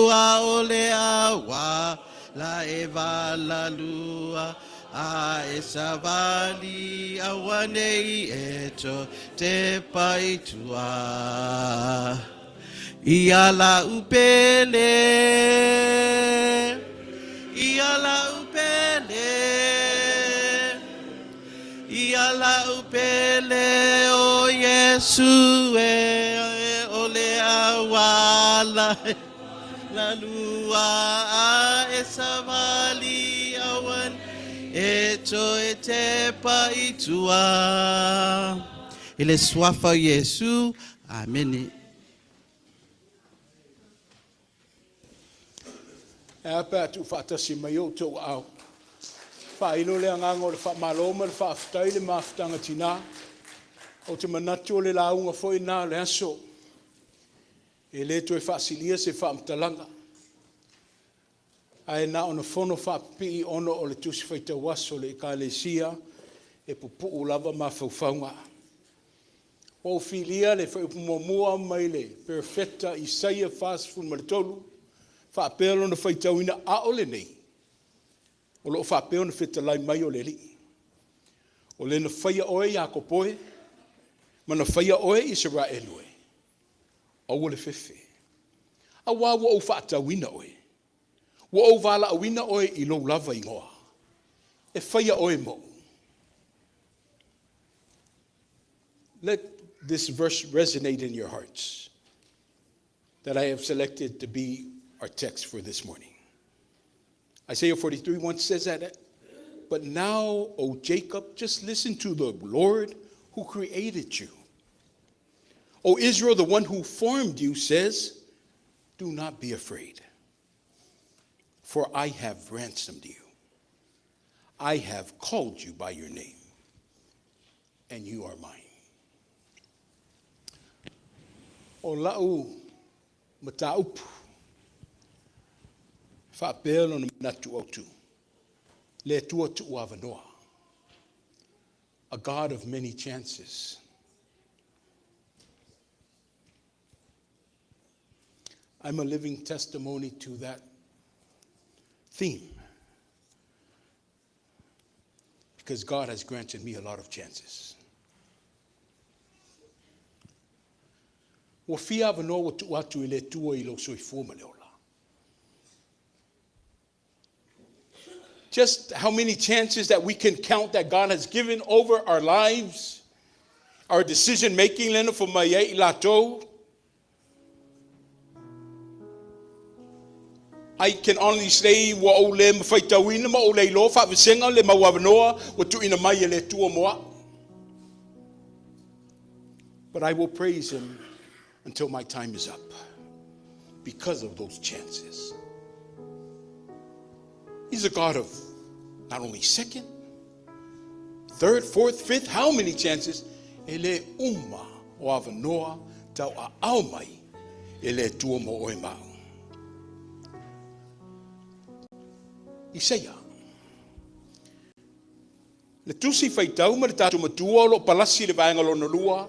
ʻaʻole auala e walalua a e sawali auaneʻi e toe tepa i tua. Ia lau pele, ia lau pele, ia lau pele o Iesu e, o le auala e lalua a e sawali auaneʻi e toe tepa i tua. I le suafa o Iesu, amene. E a pe a tuufaatasi mai outou aao. Faailo le agaga o le faamalo ma le faafetai i le mafutaga tina. Ou te manatu o le lauga foi lena o le aso. E le toe faasilia se faamatalaga, ae na ona fono faapipii ona o le Tusi Faitau Aso a le Ekalesia e puupuu lava mafaufauga. Ua ou filia le fuaiupu muamua mai le Perofeta Isaia 43, faapea lona faitauina, A o lenei, o lo o faapea ona fetalai mai o le Alii, o le na faia oe Iakopo e, ma na faia oe Isaraelu e, aua le fefe, auā ua ou faatauina oe, ua ou valaauina oe i lou lava igoa, e faia oe moʻu. Let this verse resonate in your hearts that I have selected to be our text for this morning. Isaiah 43 1 says that, but now, O Jacob, just listen to the Lord who created you. O Israel, the one who formed you says, Do not be afraid, for I have ransomed you. I have called you by your name, and you are mine. O lau mataupu, faapea lona manatu autu, le Atua tuuavanoa, a God of many chances. I'm a living testimony to that theme because God has granted me a lot of chances. Ua fia avanoa ua tuu atu e le Atua i lou soifua ma le ola. Just how many chances that we can count that God has given over our lives, our decision making, lena fai mai ai i latou. I can only say ua ou le faitauina ma ou le iloa faavasega le mau avanoa ua tuuina mai e le Atua mo au. But I will praise him until my time is up because of those chances. He's a God of not only second, third, fourth, fifth, how many chances? E le uma o avanoa tauaao mai e le Atua mo oe ma au. Isaia. Le tusi faitau ma le tatou matua o lo o palasi i le vaega lona lua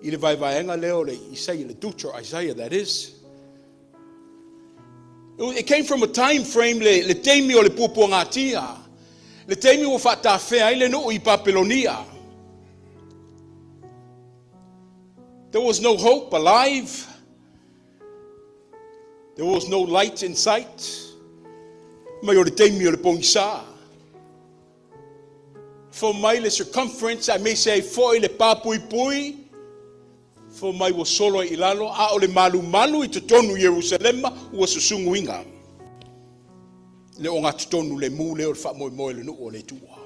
i le vaevaega lea o le Isaia, le Deutero Isaiah that is. It came from a time frame le, le taimi o le puapuagatia, le taimi ua faatafea ai le nuu i Papelonia. There was no hope alive. There was no light in sight. Mai o le taimi o le pogisa. Fai mai le circumference, aemaise ai foi le papuipui, fai mai ua solo ai i lalo, a o le malumalu i totonu i Ierusalema ua susuguina. Le ogatotonu le mu lea o le faamoemoe o le nuu o le Atua.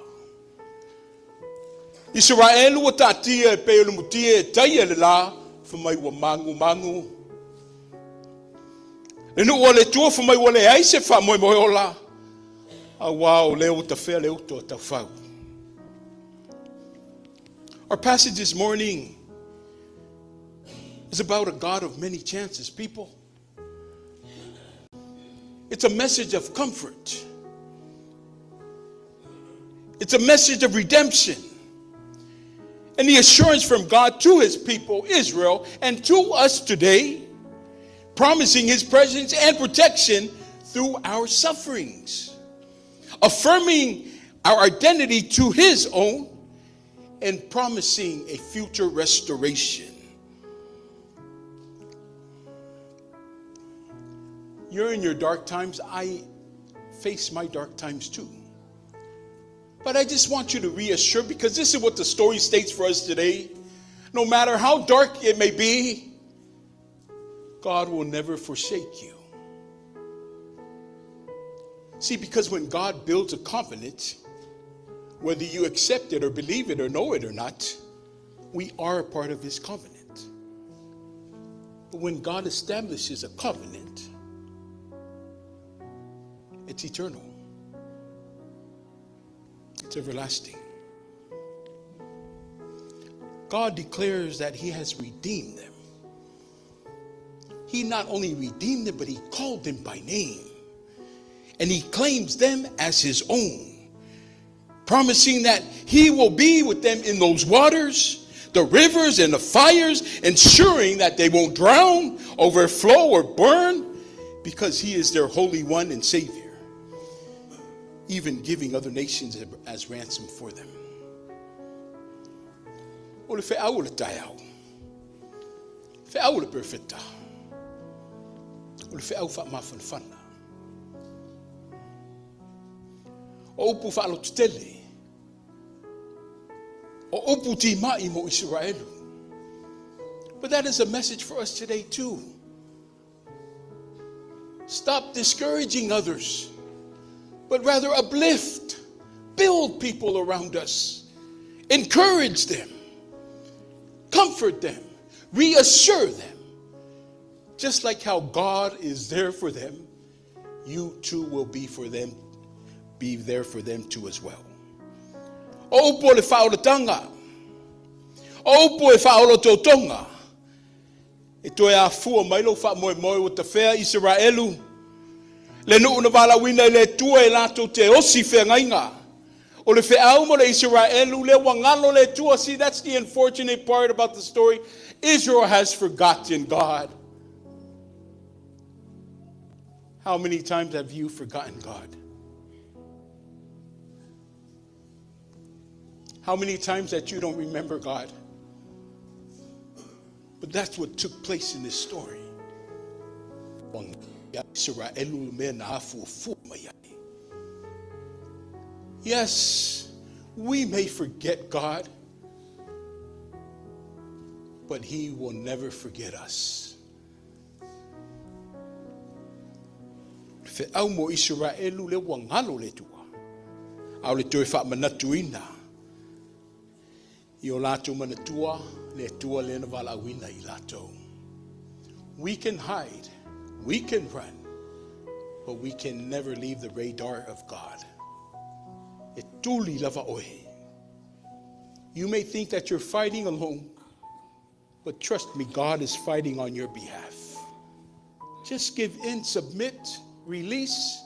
Isaraelu ua taatia e pei o le mutia e taia le la, fai mai ua magumagu. Le nuu o le Atua fai mai ua leai se faamoemoe ola, auā o lea ua tafea le uto a taufau. Our passage this morning is about a God of many chances, people. It's a message of comfort. It's a message of redemption and the assurance from God to his people, Israel, and to us today, promising his presence and protection through our sufferings, affirming our identity to his own, and promising a future restoration. You're in your dark times. I face my dark times too. But I just want you to reassure, because this is what the story states for us today. No matter how dark it may be, God will never forsake you. See, because when God builds a covenant, whether you accept it or believe it or know it or not, we are a part of his covenant. But when God establishes a covenant, it's eternal. It's everlasting. God declares that he has redeemed them. He not only redeemed them, but he called them by name. And he claims them as his own, promising that he will be with them in those waters, the rivers and the fires, ensuring that they won't drown, overflow, or burn, because he is their Holy One and Savior, even giving other nations as ransom for them. O le feau o le taeao. Feau o le perfeta. O le feau faamafanafana. O upu faalototele. O upu timai mo Iseraelu. But that is a message for us today too. Stop discouraging others, but rather uplift, build people around us, encourage them, comfort them, reassure them. Just like how God is there for them, you too will be for them, be there for them too as well. O upu o le faaolatanga, o upu e faaolototoga, e toe afua mai lou faamoemoe ua tafea Iseraelu, le nuu na valaauina e le Atua e latou te osi feagaiga. O le feau mo le Iseraelu lea ua galo le Atua. See, that's the unfortunate part about the story. Israel has forgotten God. How many times have you forgotten God? How many times that you don't remember God? But that's what took place in this story. Yes, we may forget God, but he will never forget us. Feau mo Iseraelu le ua galo le Atua. A o le toe faamanatuina i o latou manatua le Atua lea na valaauina i latou. We can hide, we can run, but we can never leave the radar of God. E tuli lava oe. You may think that you're fighting alone, but trust me, God is fighting on your behalf. Just give in, submit, release,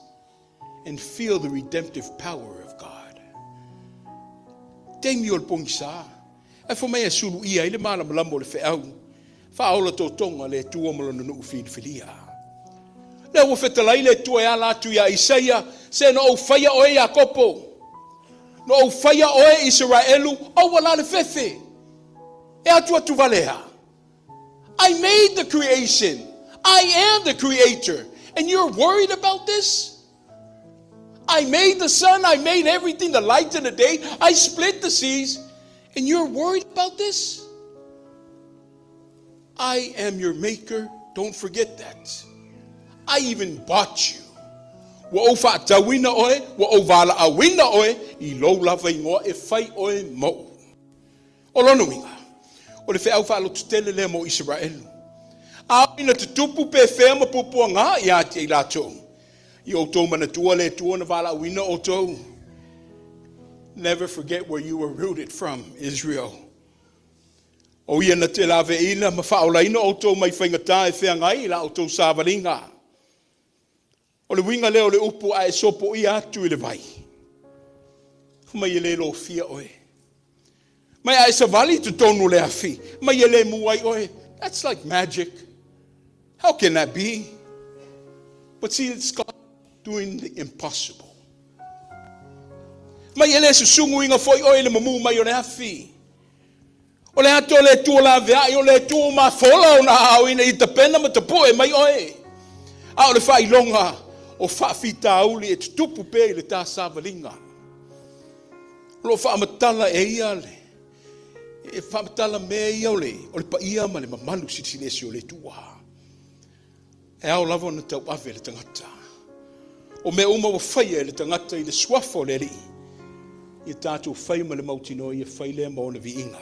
and feel the redemptive power of God. Taimi o le pogisa, ae fai mai e sulu ia ai le malamalama o le feau, faaola totoga le Atua ma lona nuu filifilia. Lea ua fetalai le Atua e ala atu iā Isaia, Se na ou faia oe Iakopo, na ou faia oe Iseraelu, aua la le fefe, e atuatu valea. I made the creation. I am the creator. And you're worried about this? I made the sun. I made everything, the light and the day. I split the seas. And you're worried about this? I am your maker. Don't forget that. I even bought you. Ua ou faatauina oe, ua ou valaauina oe i lou lava igoa e fai oe moʻu. O lona uiga, o le feau faalototele lea mo Iseraelu. A oo ina tutupu pe fea ma puapuaga ia te i latou, i outou manatua le Atua na valaauina outou. Never forget where you were rooted from, Israel. O ia na te laveina ma faaolaina outou mai faigata e feagai i la outou savaliga. O le uiga lea o le upu a e sopoia atu i le vai, fai mai e le lofia oe. Mai a e savali i totonu o le afi, mai e le mu ai oe. That's like magic. How can that be? But see, it's God doing the impossible. Mai e le susuguina foi oe i le mumu mai o le afi. O le ato o le Atua laveai, o le Atua ua mafola ona aao ina ia tapena ma tapu'e mai oe. A o le faailoga o faafitauli e tutupu pea i le ta savaliga. O lo o faamatala e ia le e faamatala mea ia o le, o le paia ma le mamalu silisili ese o le Atua. E ao lava ona tauave le tagata. O mea uma ua faia e le tagata i le suafa o le Alii, ia tatou fai ma le mautinoa ia fai lea ma ona viiga.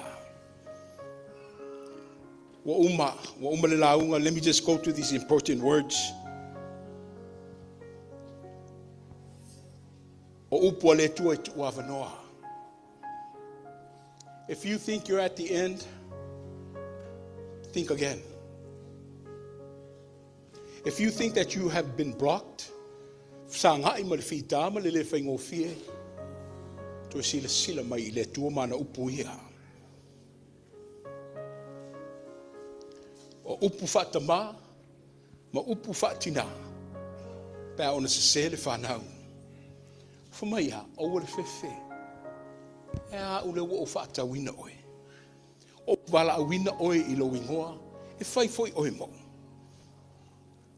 Ua uma, ua uma le lauga. Let me just go to these important words. O upu a le Atua e tuu avanoa. If you think you're at the end, think again. If you think that you have been blocked, fesagai ma le fita ma le le faigofie, toe silasila mai i le Atua ma ana upu ia. O upu faatamā ma upu faatinā, pe a ona sese le fanau. Fai mai a, aua le fefe. E a au lea ua ou faatauina oe. O valaauina oe i lou igoa, e fai foi oe mou.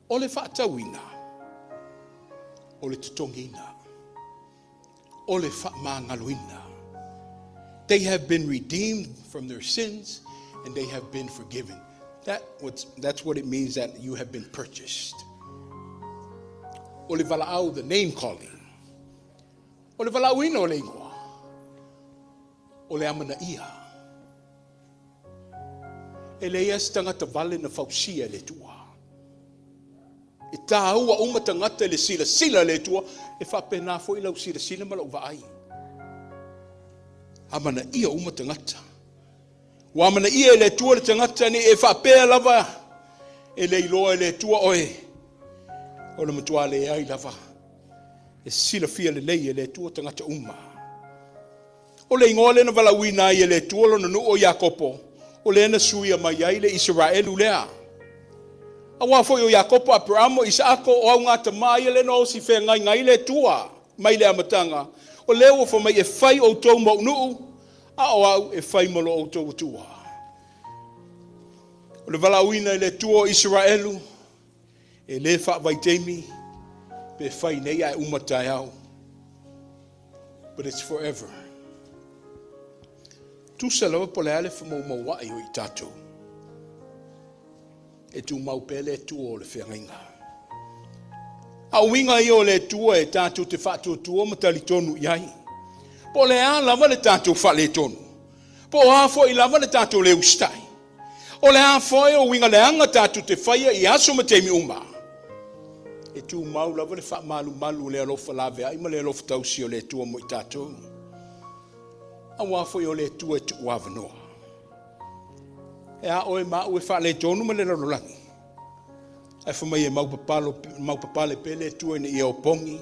O le faatauina, o le totogiina, o le faamagaloina. They have been redeemed from their sins and they have been forgiven. That's what it means that you have been purchased. O le valaau, the name calling. O le valaauina o le igoa. O le amanaia. E leai se tagata vale na fausia e le Atua. E tāua uma tagata i le silasila le Atua, e faapena foi lau silasila ma lau vaai. Amanaia uma tagata. Ua amanaia e le Atua le tagata ni e faapea lava e le iloa e le Atua oe. O le matua leai lava. E silafia lelei e le Atua tagata uma. O le igoa lea na valaauina ai e le Atua lona nuu o Iakopo, o lea na suia mai ai le Isaraelu lea. Auā foi o Iakopo, Aperamo, Isaako, o augatama ia lea na osi feagaiga ai le Atua mai le amataga. O lea ua fai mai e fai outou ma ou a o au e fai ma lo outou Atua. O le valaauina e le Atua o Isaraelu, e le faavaitaimi, pe fai nei ae uma taeao. But it's forever. Tusa lava po o le a le femaumauai o i tatou. E tumau pea le Atua o le feagaiga. A uiga ia o le Atua e tatou te faatuatua ma talitonu i ai. Po o le a lava le tatou faaletonu. Po o a foi lava le tatou le usitai. O le a foi o uiga leaga tatou te faia i aso ma taimi uma. E tumau lava le faamalumalu o le alofa laveai ma le alofa tausi o le Atua mo i tatou. Auā foi o le Atua e tuu avanoa. E a oe ma au e faaletonu ma le lalolagi. Ae fai mai e maupapale pea le Atua ina ia opogi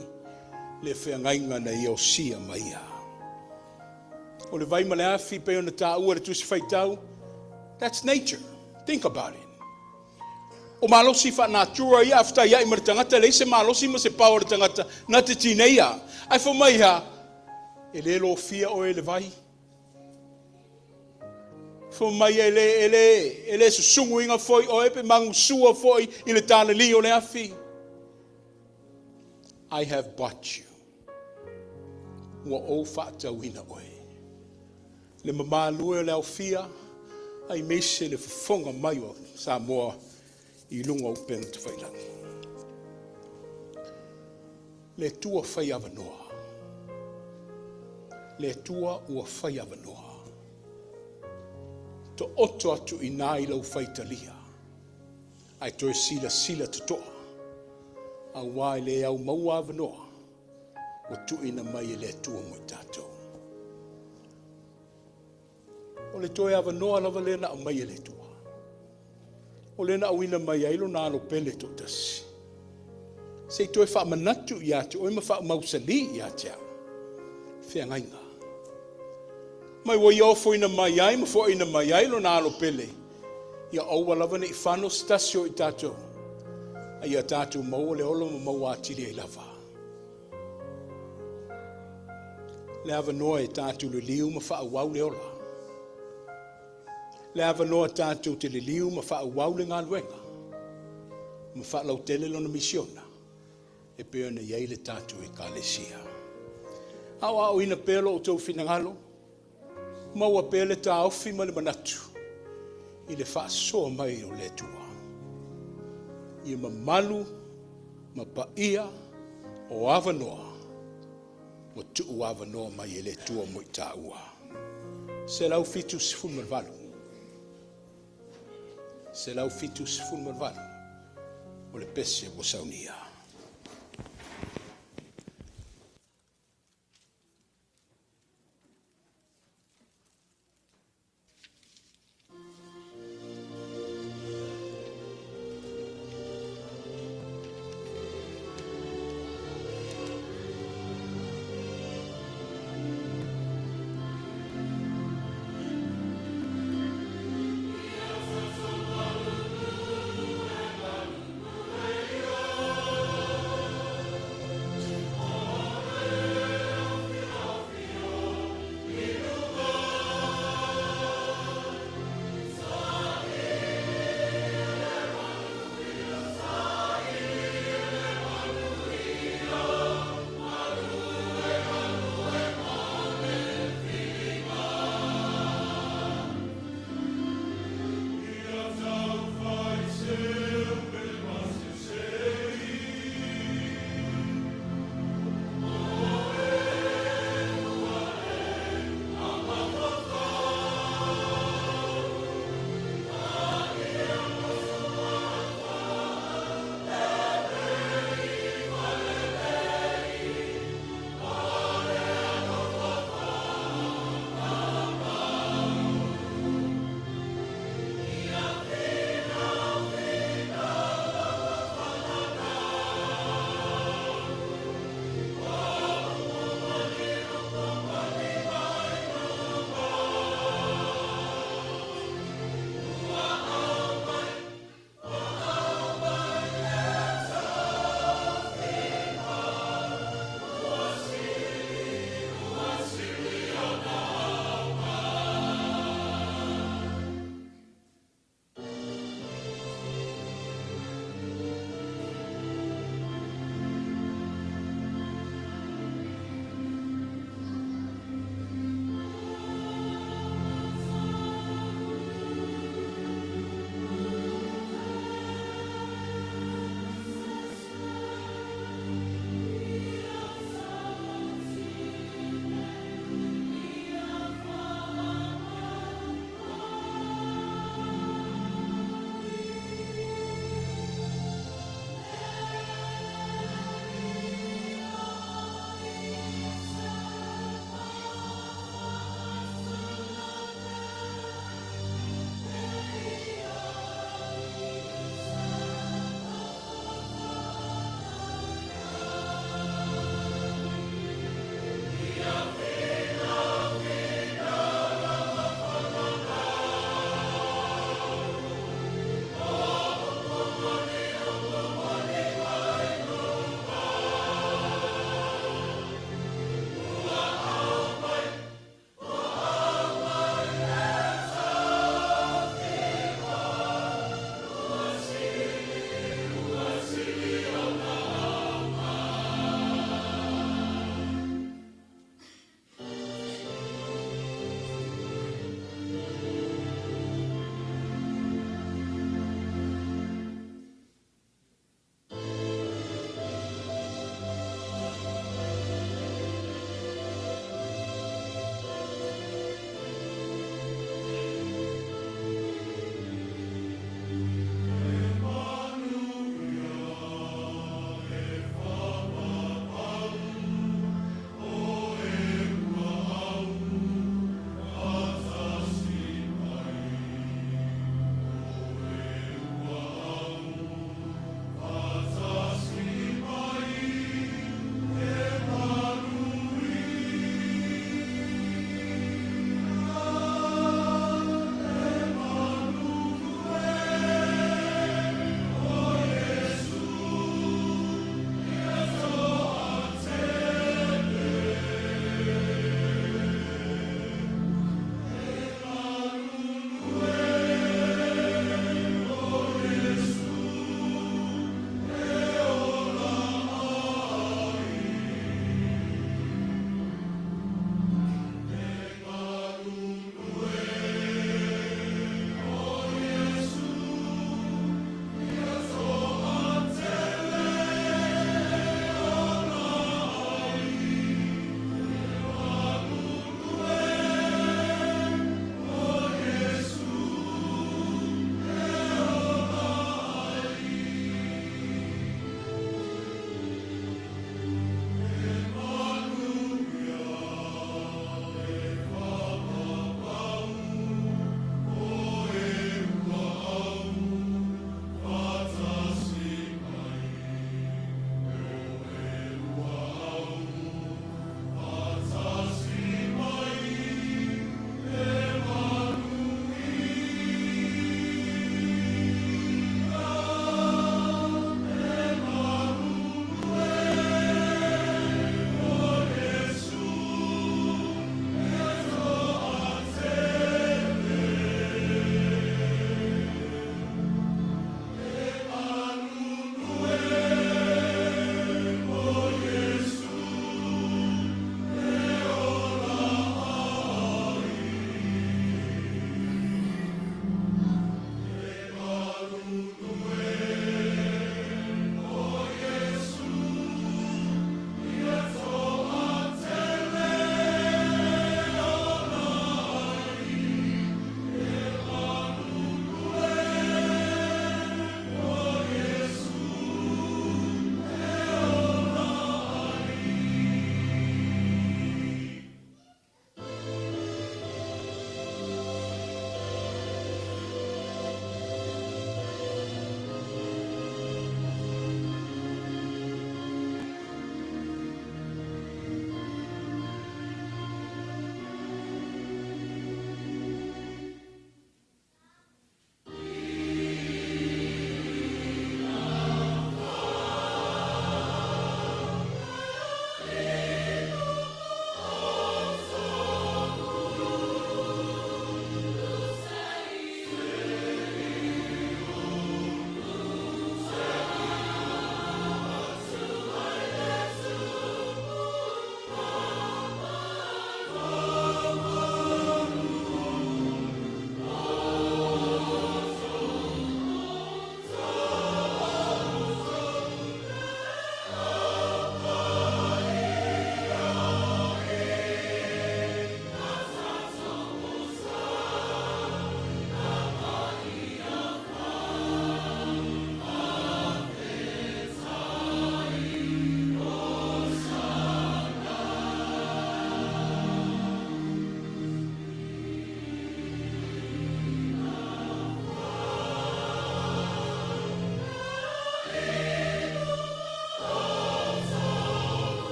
le feagaiga na ia osia ma ia. O le vai ma le afi pei ona taua le tusi faitau, that's nature. Think about it. O malosi faanatura ia aftaiai ma le tagata, leai se malosi ma se pao o le tagata na te tineia. Ae fai mai ha, e le lofia oe le vai. Fai mai e le, e le, e le susuguina foi oe pe magusua foi i le talali o le afi. I have bought you. Ua ou faatauina oe. Le mamalu e o le aofia, aemaise le fofoga mai o Samoa i luga o upega tafailagi. Le Atua fai avanoa. Le Atua ua fai avanoa. Taoto atu i ina i lau faitalia, ae toe silasila totoa, auā e le au maua avanoa, ua tuuina mai e le Atua mo i tatou. O le toe avanoa lava lea na aumai e le Atua. O lea na auina mai ai lona alo pele toatasi. Se i toe faamanatu ia te oe ma faamausali ia te au feagaiga. Mai ua ia ofoina mai ai ma foaina mai ai lona alo pele, ia aua lava ne i fano se tasi o i tatou, a ia tatou maua le ola ma maua atili ai lava. Le avanoa e tatou liliu ma faaauau le ola. Le avanoa tatou te liliu ma faaauau le galuega ma faalautele lona misiona e pei ona i ai le tatou Ekalesia. Aoaoina pea lo outou finagalo, maua pea le taofi ma le manatu i le faasoa mai o le Atua. Ia mamalu ma paia o avanoa ua tuu avanoa mai e le Atua mo i taua. 178. 178 o le pese ua saunia.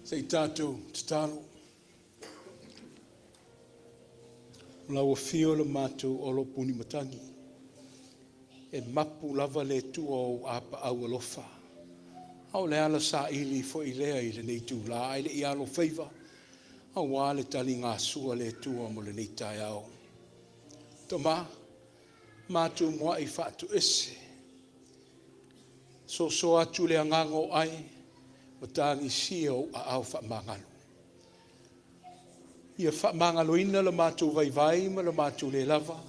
Se i tatou tatalo. O lau afio le matou olo puni matagi. E mapu lava le tua o apaau alofa. A o le ala saili foi lea i lenei tula, ai le i alo faiva, auā le taligasua le Atua mo lenei taeao. Tama, matou muai faatoese, soso atu le agaga o ai, ma tagisia ou aao faamagalo. Ia faamagaloina le matou vaivai ma le matou le lava,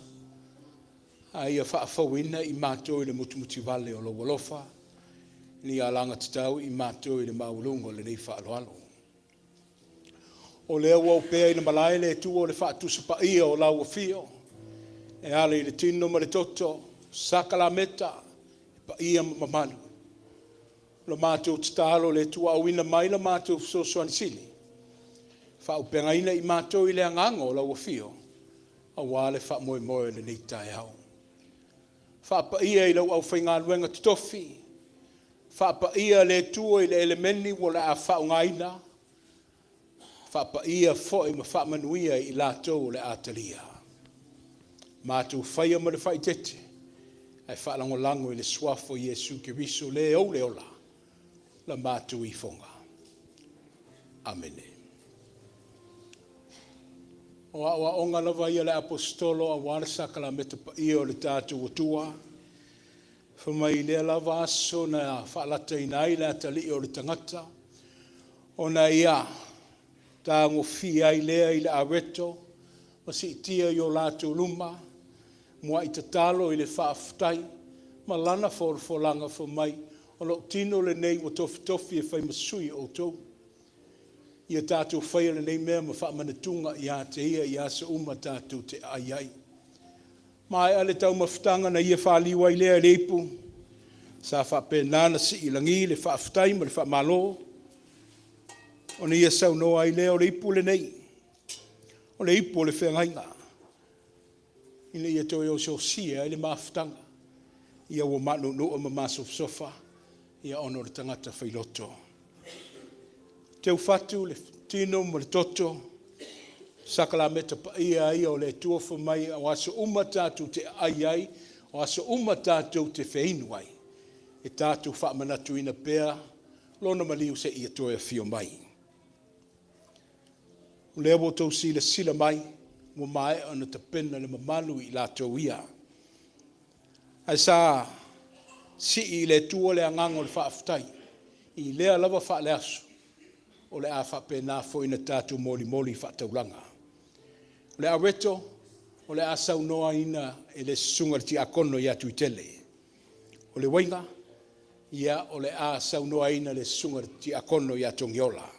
a ia faafouina i matou i le mutimutivale o lou alofa, ina ia alagatatau i matou i le maualuga o lenei faaaloalo. O lea ua opea i le malae le Atua o le faatusa paia o lau afio e ala i le tino ma le toto, sakalameta, e paia ma mamalu. O le matou tatalo le Atua, auina mai la matou fesoasoani sili, faaauupegaina i matou i le agaga o lau afio, aua le faamoemoe o lenei taeao. Faapaia i lau aufaigaluega totofi, faapaia le Atua i le elemeni o le a faaaogaina, faapaia foi ma faamanuia i latou o le a talia. Matou faia ma le faaeteete, ae faalagolago i le suafa o Iesu Keriso le ou le ola, la matou ifoga. Amene. O aoaoga lava ia a le Aposetolo aua le sakalameta paia o le tatou Atua, fai mai lea lava aso na faalataina ai le atalii o le tagata, ona ia tagofia ai lea i le areto ma siitia i o latou luma, muai tatalo i le faafetai ma lana folafolaga fai mai, o lou tino lenei ua tofitofi e fai ma sui o outou. Ia tatou faia lenei mea ma faamanatuga ia te ia i aso uma tatou te aai ai. Maea le taumafataga na ia faliu ai lea i le ipu, sa faapena ona sii i lagi le faafetai ma le faamalo, ona ia saunoa ai lea, o le ipu lenei, o le ipu o le feagaiga, ina ia toe osiosia ai le mafutaga, ia ua manuunuu ma masofasofa, ia ona o le tagata failoto. Teufatu le tino ma le toto, sakalameta paia ia o le Atua fai mai, o aso uma tatou te aai ai, o aso uma tatou te feinu ai, e tatou faamanatuina pea lona maliu seia toe afio mai. O lea ua outou silasila mai, ua maea ona tapena le mamalu i latou ia. Ae sa sii i le Atua le agaga o le faafetai i lea lava faaleaso, o le a faapena foi ona tatou molimoli faataulaga. O le areto o le a saunoaina e le susuga i le tiakono ia Tuitele. O le uaiga, ia, o le a saunoaina e le susuga i le tiakono ia Togiola.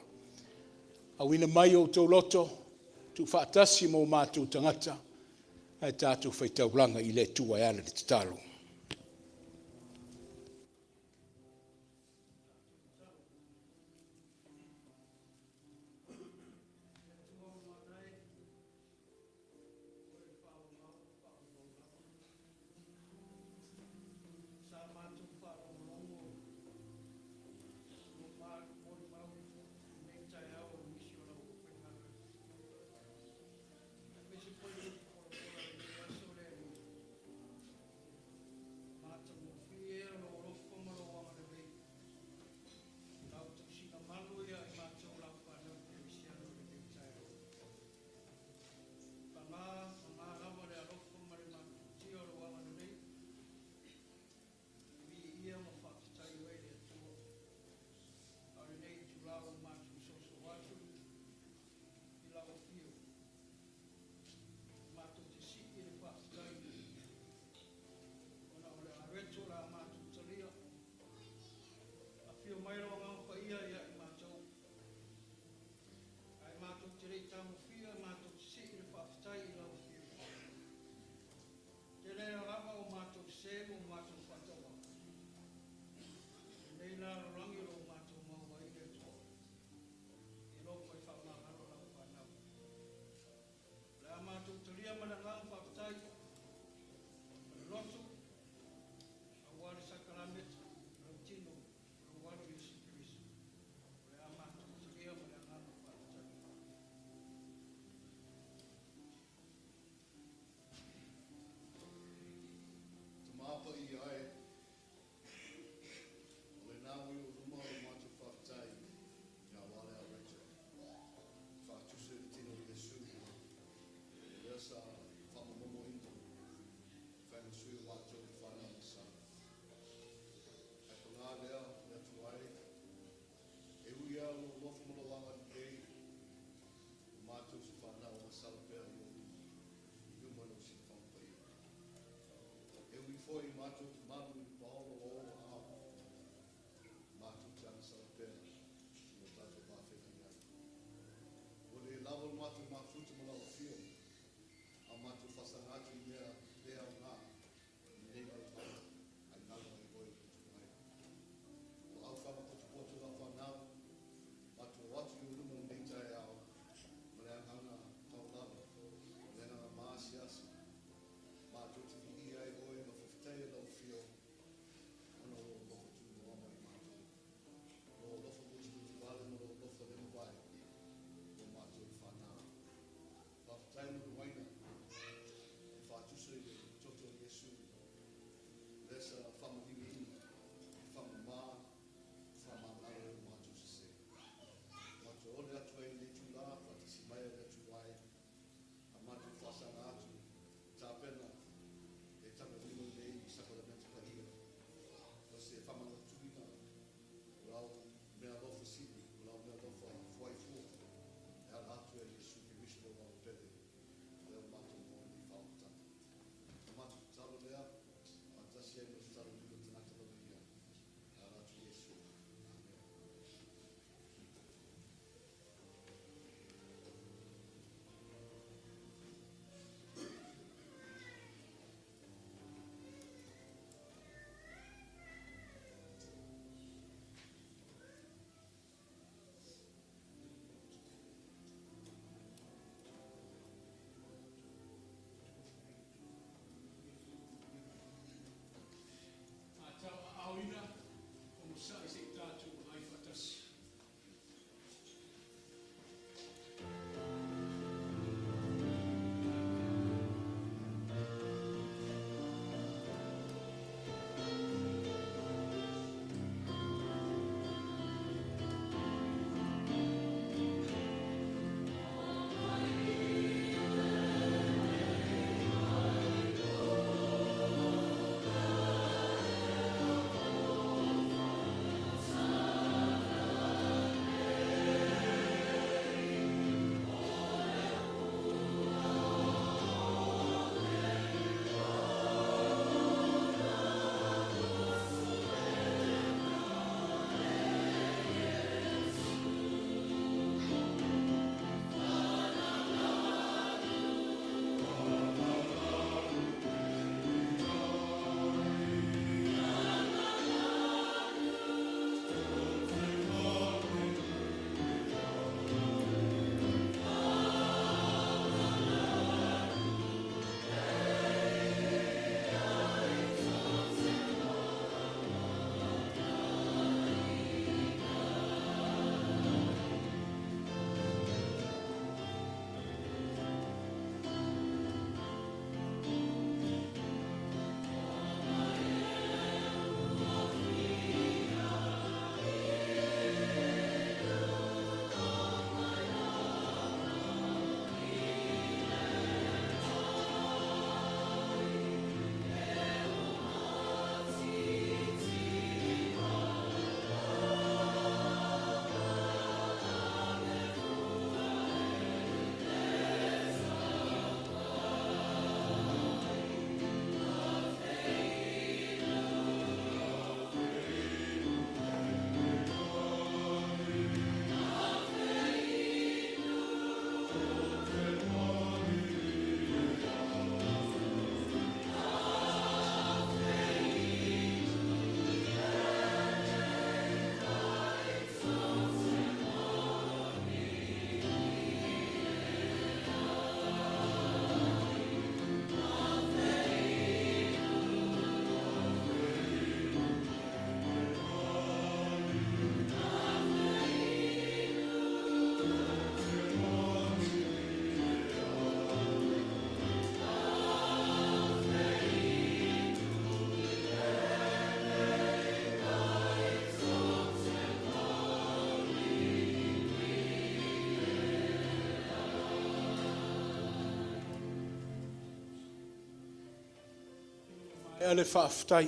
Auina mai o outou loto, tuufaatasi ma o matou tagata, ae tatou faitaulaga i le Atua e ala i le tatalo. Sa matou faalogologo ma molimau i lenei taeao i nisi o lau aufaigaluega, aemaise foi o tusi polapola i lenei aso le Alii, matagofie lou alofa ma lou agalelei i lau tausiga malu ia i matou o lau fanau kerisiano i lenei taeao. Paga, paga lava le alofa ma le matitia o lou agalelei, viia ma faafetai oe le Atua. A o lenei itula ua matou soso atu i lau afio, matou te sii le faafetai ona o le areto o le a matou talia. Afio mai lou Agaga Paia ia i matou, ae matou te le i tagofia, matou te sii le faafetai i lau afio. Tele lava o matou sē ma o matou faatauvaa, lenei la lalolagi o lo o matou maua ai le Atua, e loto e faamagalo lau fanau. O le a matou talia ma le agaga faafetai ma le loto aua le sakalameta, lau tino, lou alo Iesu Keriso. O le a matou talia ma le foi matou te malu i le paolo o ou aao, matou te agasala pea i lo tatou va feagai ai. Ua le lava lo matou mafuta ma lau afio, a o matou faasaga atu i mea le aoga i lenei lalolagi, ae galo ai oe le Tupu mai. O aufaga potopoto lau fanau, matou o atu i ou luma i lenei taeao, ma le agaga maualalo, ma le agaga maasiasi, matou te viia ai oe ma faafetaia lau afio, ona o lou alofa tunoa mai i matou, lou alofa mutimutivale ma lou alofa le mavae mo matou le fanau. Faafetai mo le uaina e faatusa i le toto o Iesu, lea sa faamaliliina, faamama, faamagalo ai lo matou sese. Matou ole atu ai i lenei itula, faatasi mai e le Atua e, a matou faasaga atu, tapena e tamalima lenei sakalamene paia, o se faamanatuina o lau meaalofa sili, o lau meaalofa fuaifua, e ala atu e Iesu Keriso lou Alo pele, lea ua matou maua nei faaolataga. O matou tatalo lea, faatasi ai ma tatalo lilo a tagata lava ia, e ala atu i Iesu. Amene. A tauaaoina, onosai se i tatou aai faatasi. Maea le faafetai.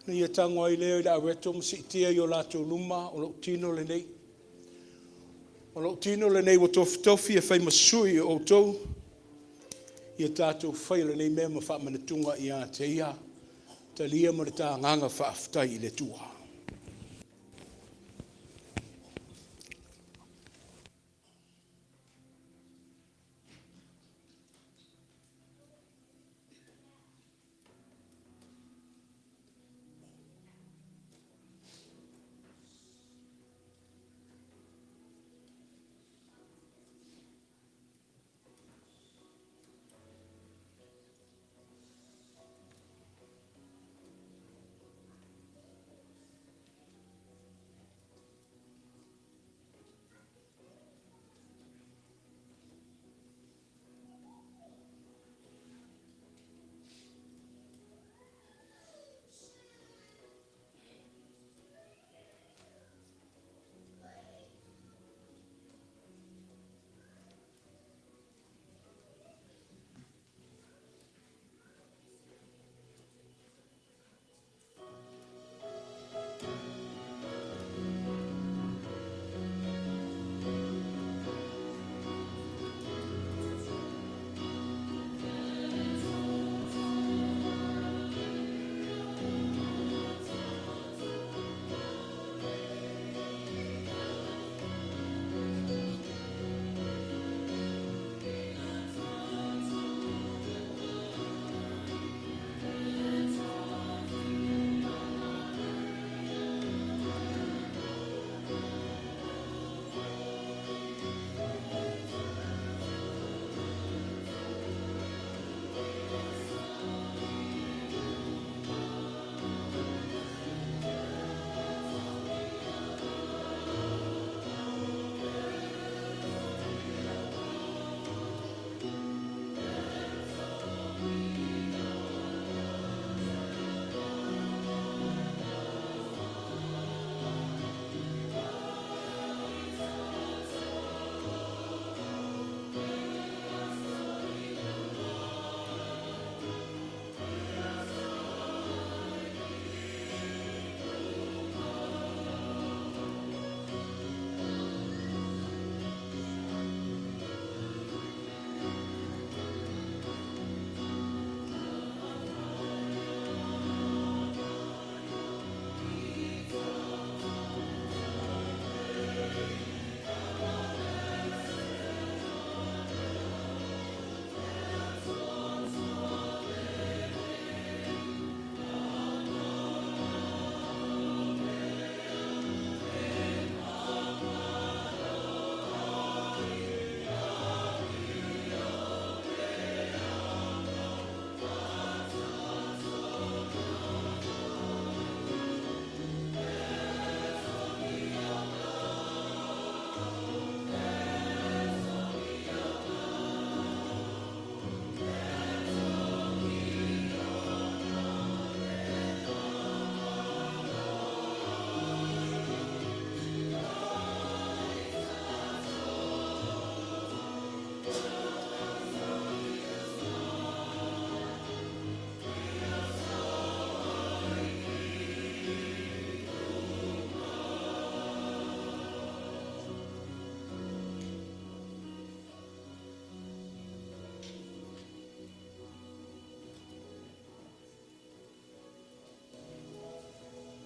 Na ia tago ai lea i le aweto ma siitia i o latou luma o lou tino lenei. O lou tino lenei ua tofitofi e fai ma sui o outou. Ia tatou faia lenei mea ma faamanatuga ia te ia, talia ma le ta agaga faafetai i le Atua.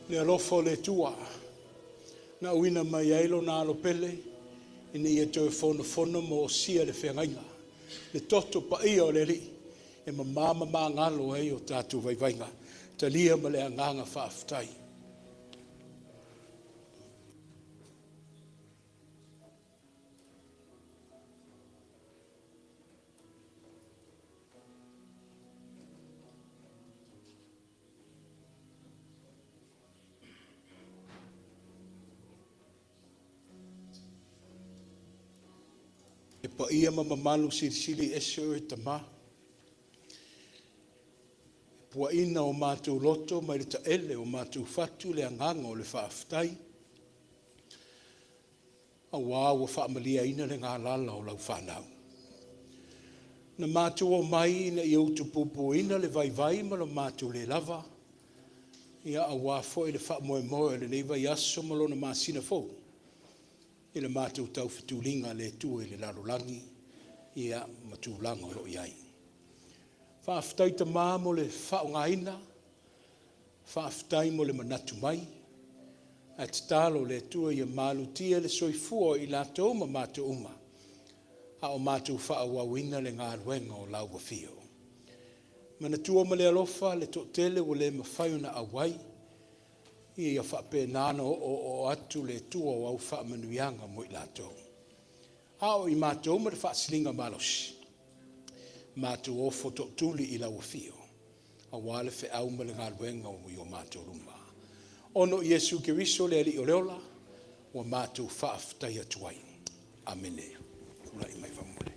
Le alofa o le Atua na auina mai ai lona alo pele ina ia toe fonofono ma osia le feagaiga, le toto paia o le Alii e mama ma magalo ai o tatou vaivaiga. Talia ma le agaga faafetai. E paia ma mamalu silisili ese oe Tama. E puaina o matou loto mai le taele o matou fatu le agaga o le faafetai, auā ua faamaliaina le galala o lau fanau. Na matou omai ina ia utupupuina le vaivai ma lo matou le lava, ia aua foi le faamoemoe o lenei vaiaso ma lona masina fou i le matou taufetuliga a le Atua i le lalolagi, ia ma tulaga o lo o i ai. Faafetai Tamā mo le faaaogaina, faafetai mo le manatu mai, ae tatalo le Atua ia malutia le soifua o i latou ma matou uma, a o matou faaauauina le galuega o lau afio. Manatua ma le alofa le toatele ua le mafai ona auai, ia faapena ona oooo atu le Atua o au faamanuiaga mo i latou. A o i matou ma le faasiligamalosi, matou ofo tootuli i lau afio, aua le feau ma le galuega ua i o matou luma. Ona o Iesu Keriso le Alii o le ola, ua matou faafetai atu ai. Amene. Tulai mai faamolemole.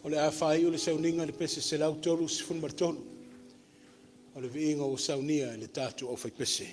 O le a faaiu le sauniga i le pese 133, o le viiga ua saunia e le tatou aufaipese.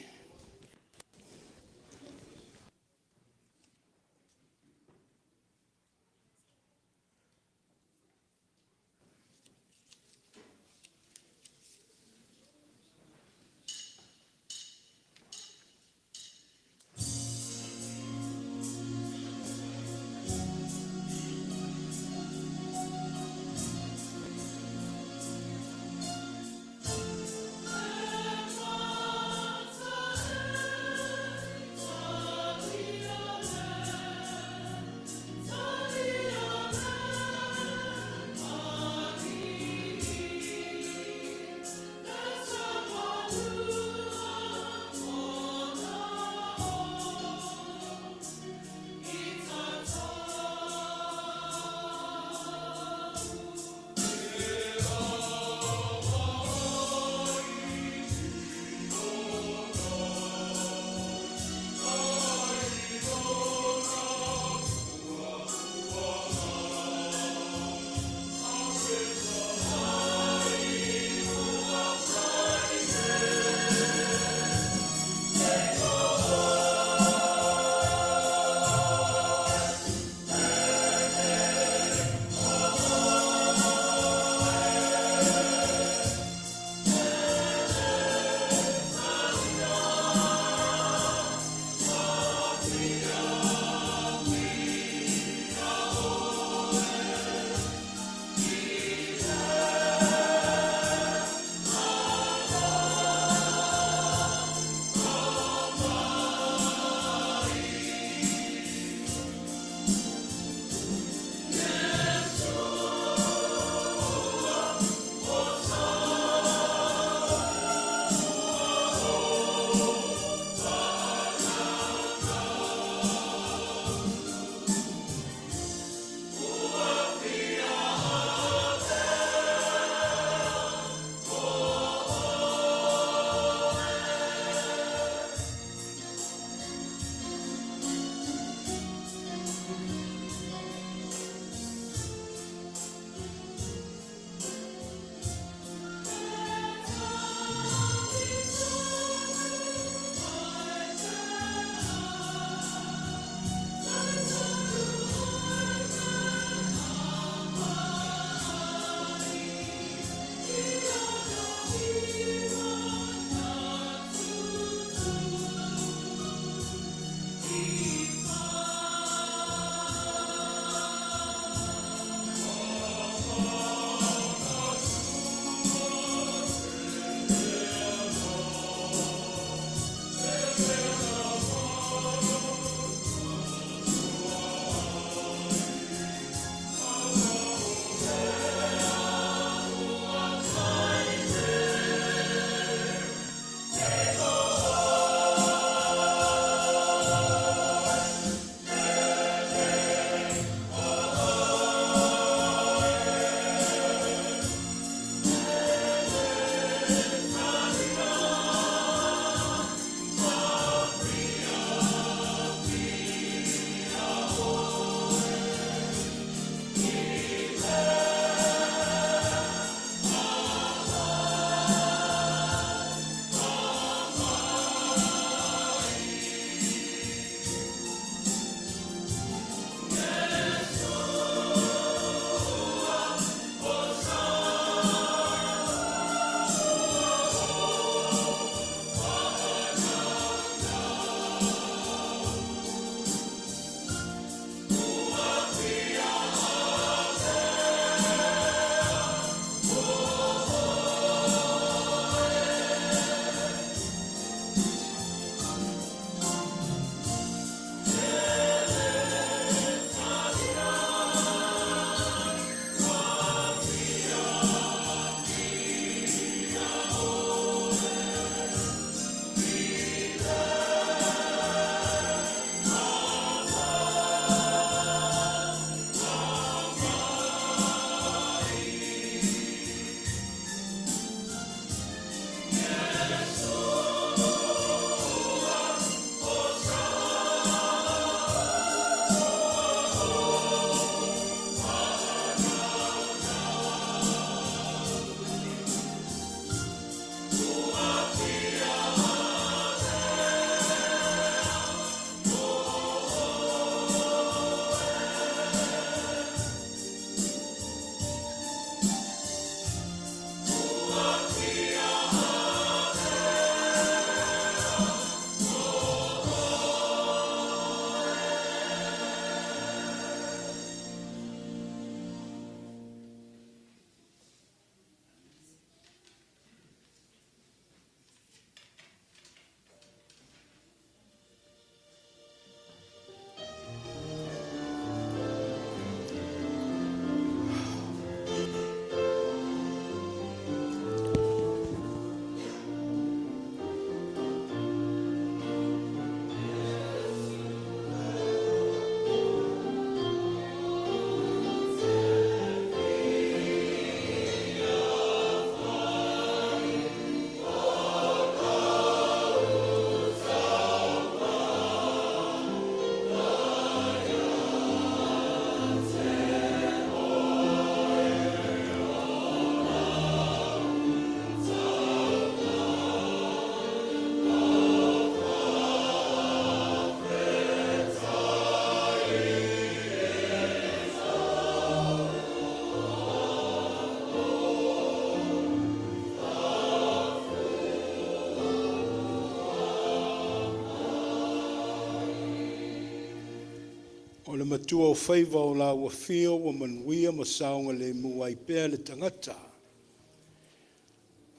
matua o faiva o lau afio ua manuia ma saogalemu ai pea le tagata.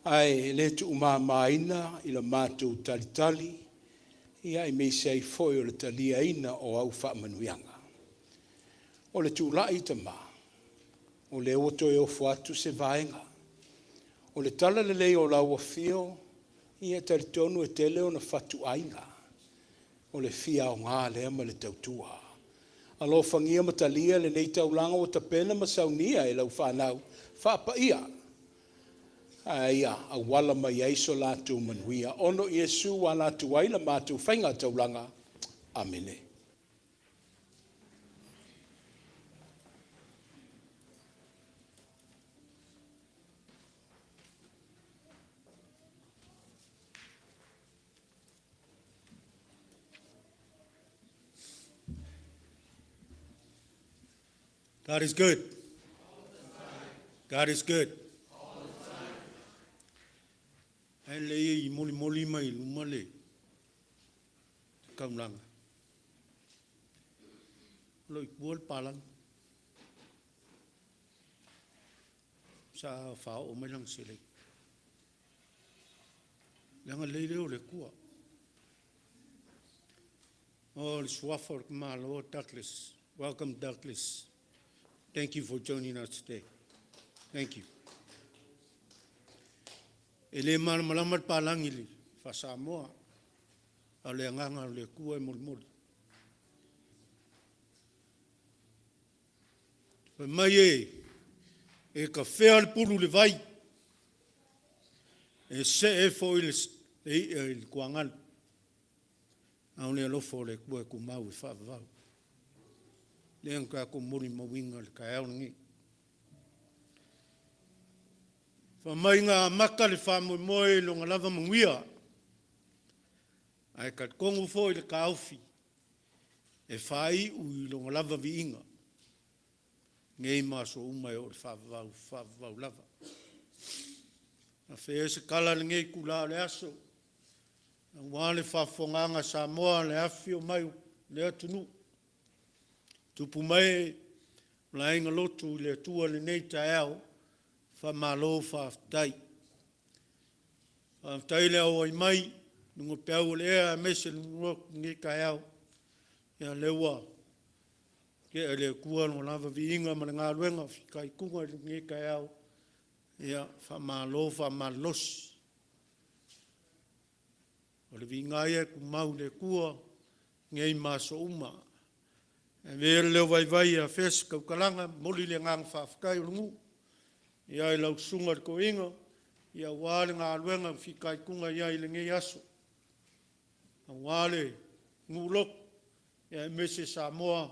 Ae le tuumamaina i la matou talitali, ia aemaise ai foi o le taliaina o au faamanuiaga. O le tulai tama, o lea ua toe ofo atu se vaega. O le tala lelei o lau afio, ia e talitonu e tele ona fatu aiga. O le fia aoga lea ma le tautua. Alofagia ma talia lenei taulaga ua tapena ma saunia e lau fanau faapaia, a ia auala mai ai so latou manuia. Ono Iesu ua ala atu ai la matou faiga taulaga. Amene. God is good. God is good. Ae lelei i molimoli mai i luma le taulaga. O lo o i tua le palagi. Sa faaoo mai lana seleni. Le agalelei lea o le Atua. O le suafa o le tamaloa Douglas. Welcome, Douglas. Thank you for joining us today. Thank you. E le malamalama le palagi i le faa-Samoa, a o le agaga o le Atua e molimoli. Fai mai e, e tafea le pulu i le vai, e see foi le i'a i le tuagalu, a o le alofa o le Atua e tumau e faavavau. Lea na tatou molimauina i le taeao lenei. Fai mai na amata le faamoemoe i lona lava manuia, ae talitonu foi le taofi, e faaiu i lona lava viiga, nei ma aso uma e oo i le faavavau, faavavau lava. Afea se tala i lenei itula o le aso, aua le faafofogaaga a Samoa i le afifio mai o lea atunuu, tupu ma ee o le Aiga Lotu i le Atua i lenei taeao, faamalo faafetai. Faafetai le auai mai i luga o peau o le ea aemaise le lotu i lenei taeao. Ia o lea ua tea e le Atua Lona lava viiga ma le galuega fitaituga i lenei taeao, ia faamalo faamalolosi. O le viiga lava ia e tumau i le Atua nei ma aso uma. Ae avea le leo vaivai e afea se tautalaga, e momoli le agaga faafetai o le nuu i lau Susuga i le Toeaina aua le galuega na fitaituga i ai i lenei aso, aua le nuu lotu aemaise Samoa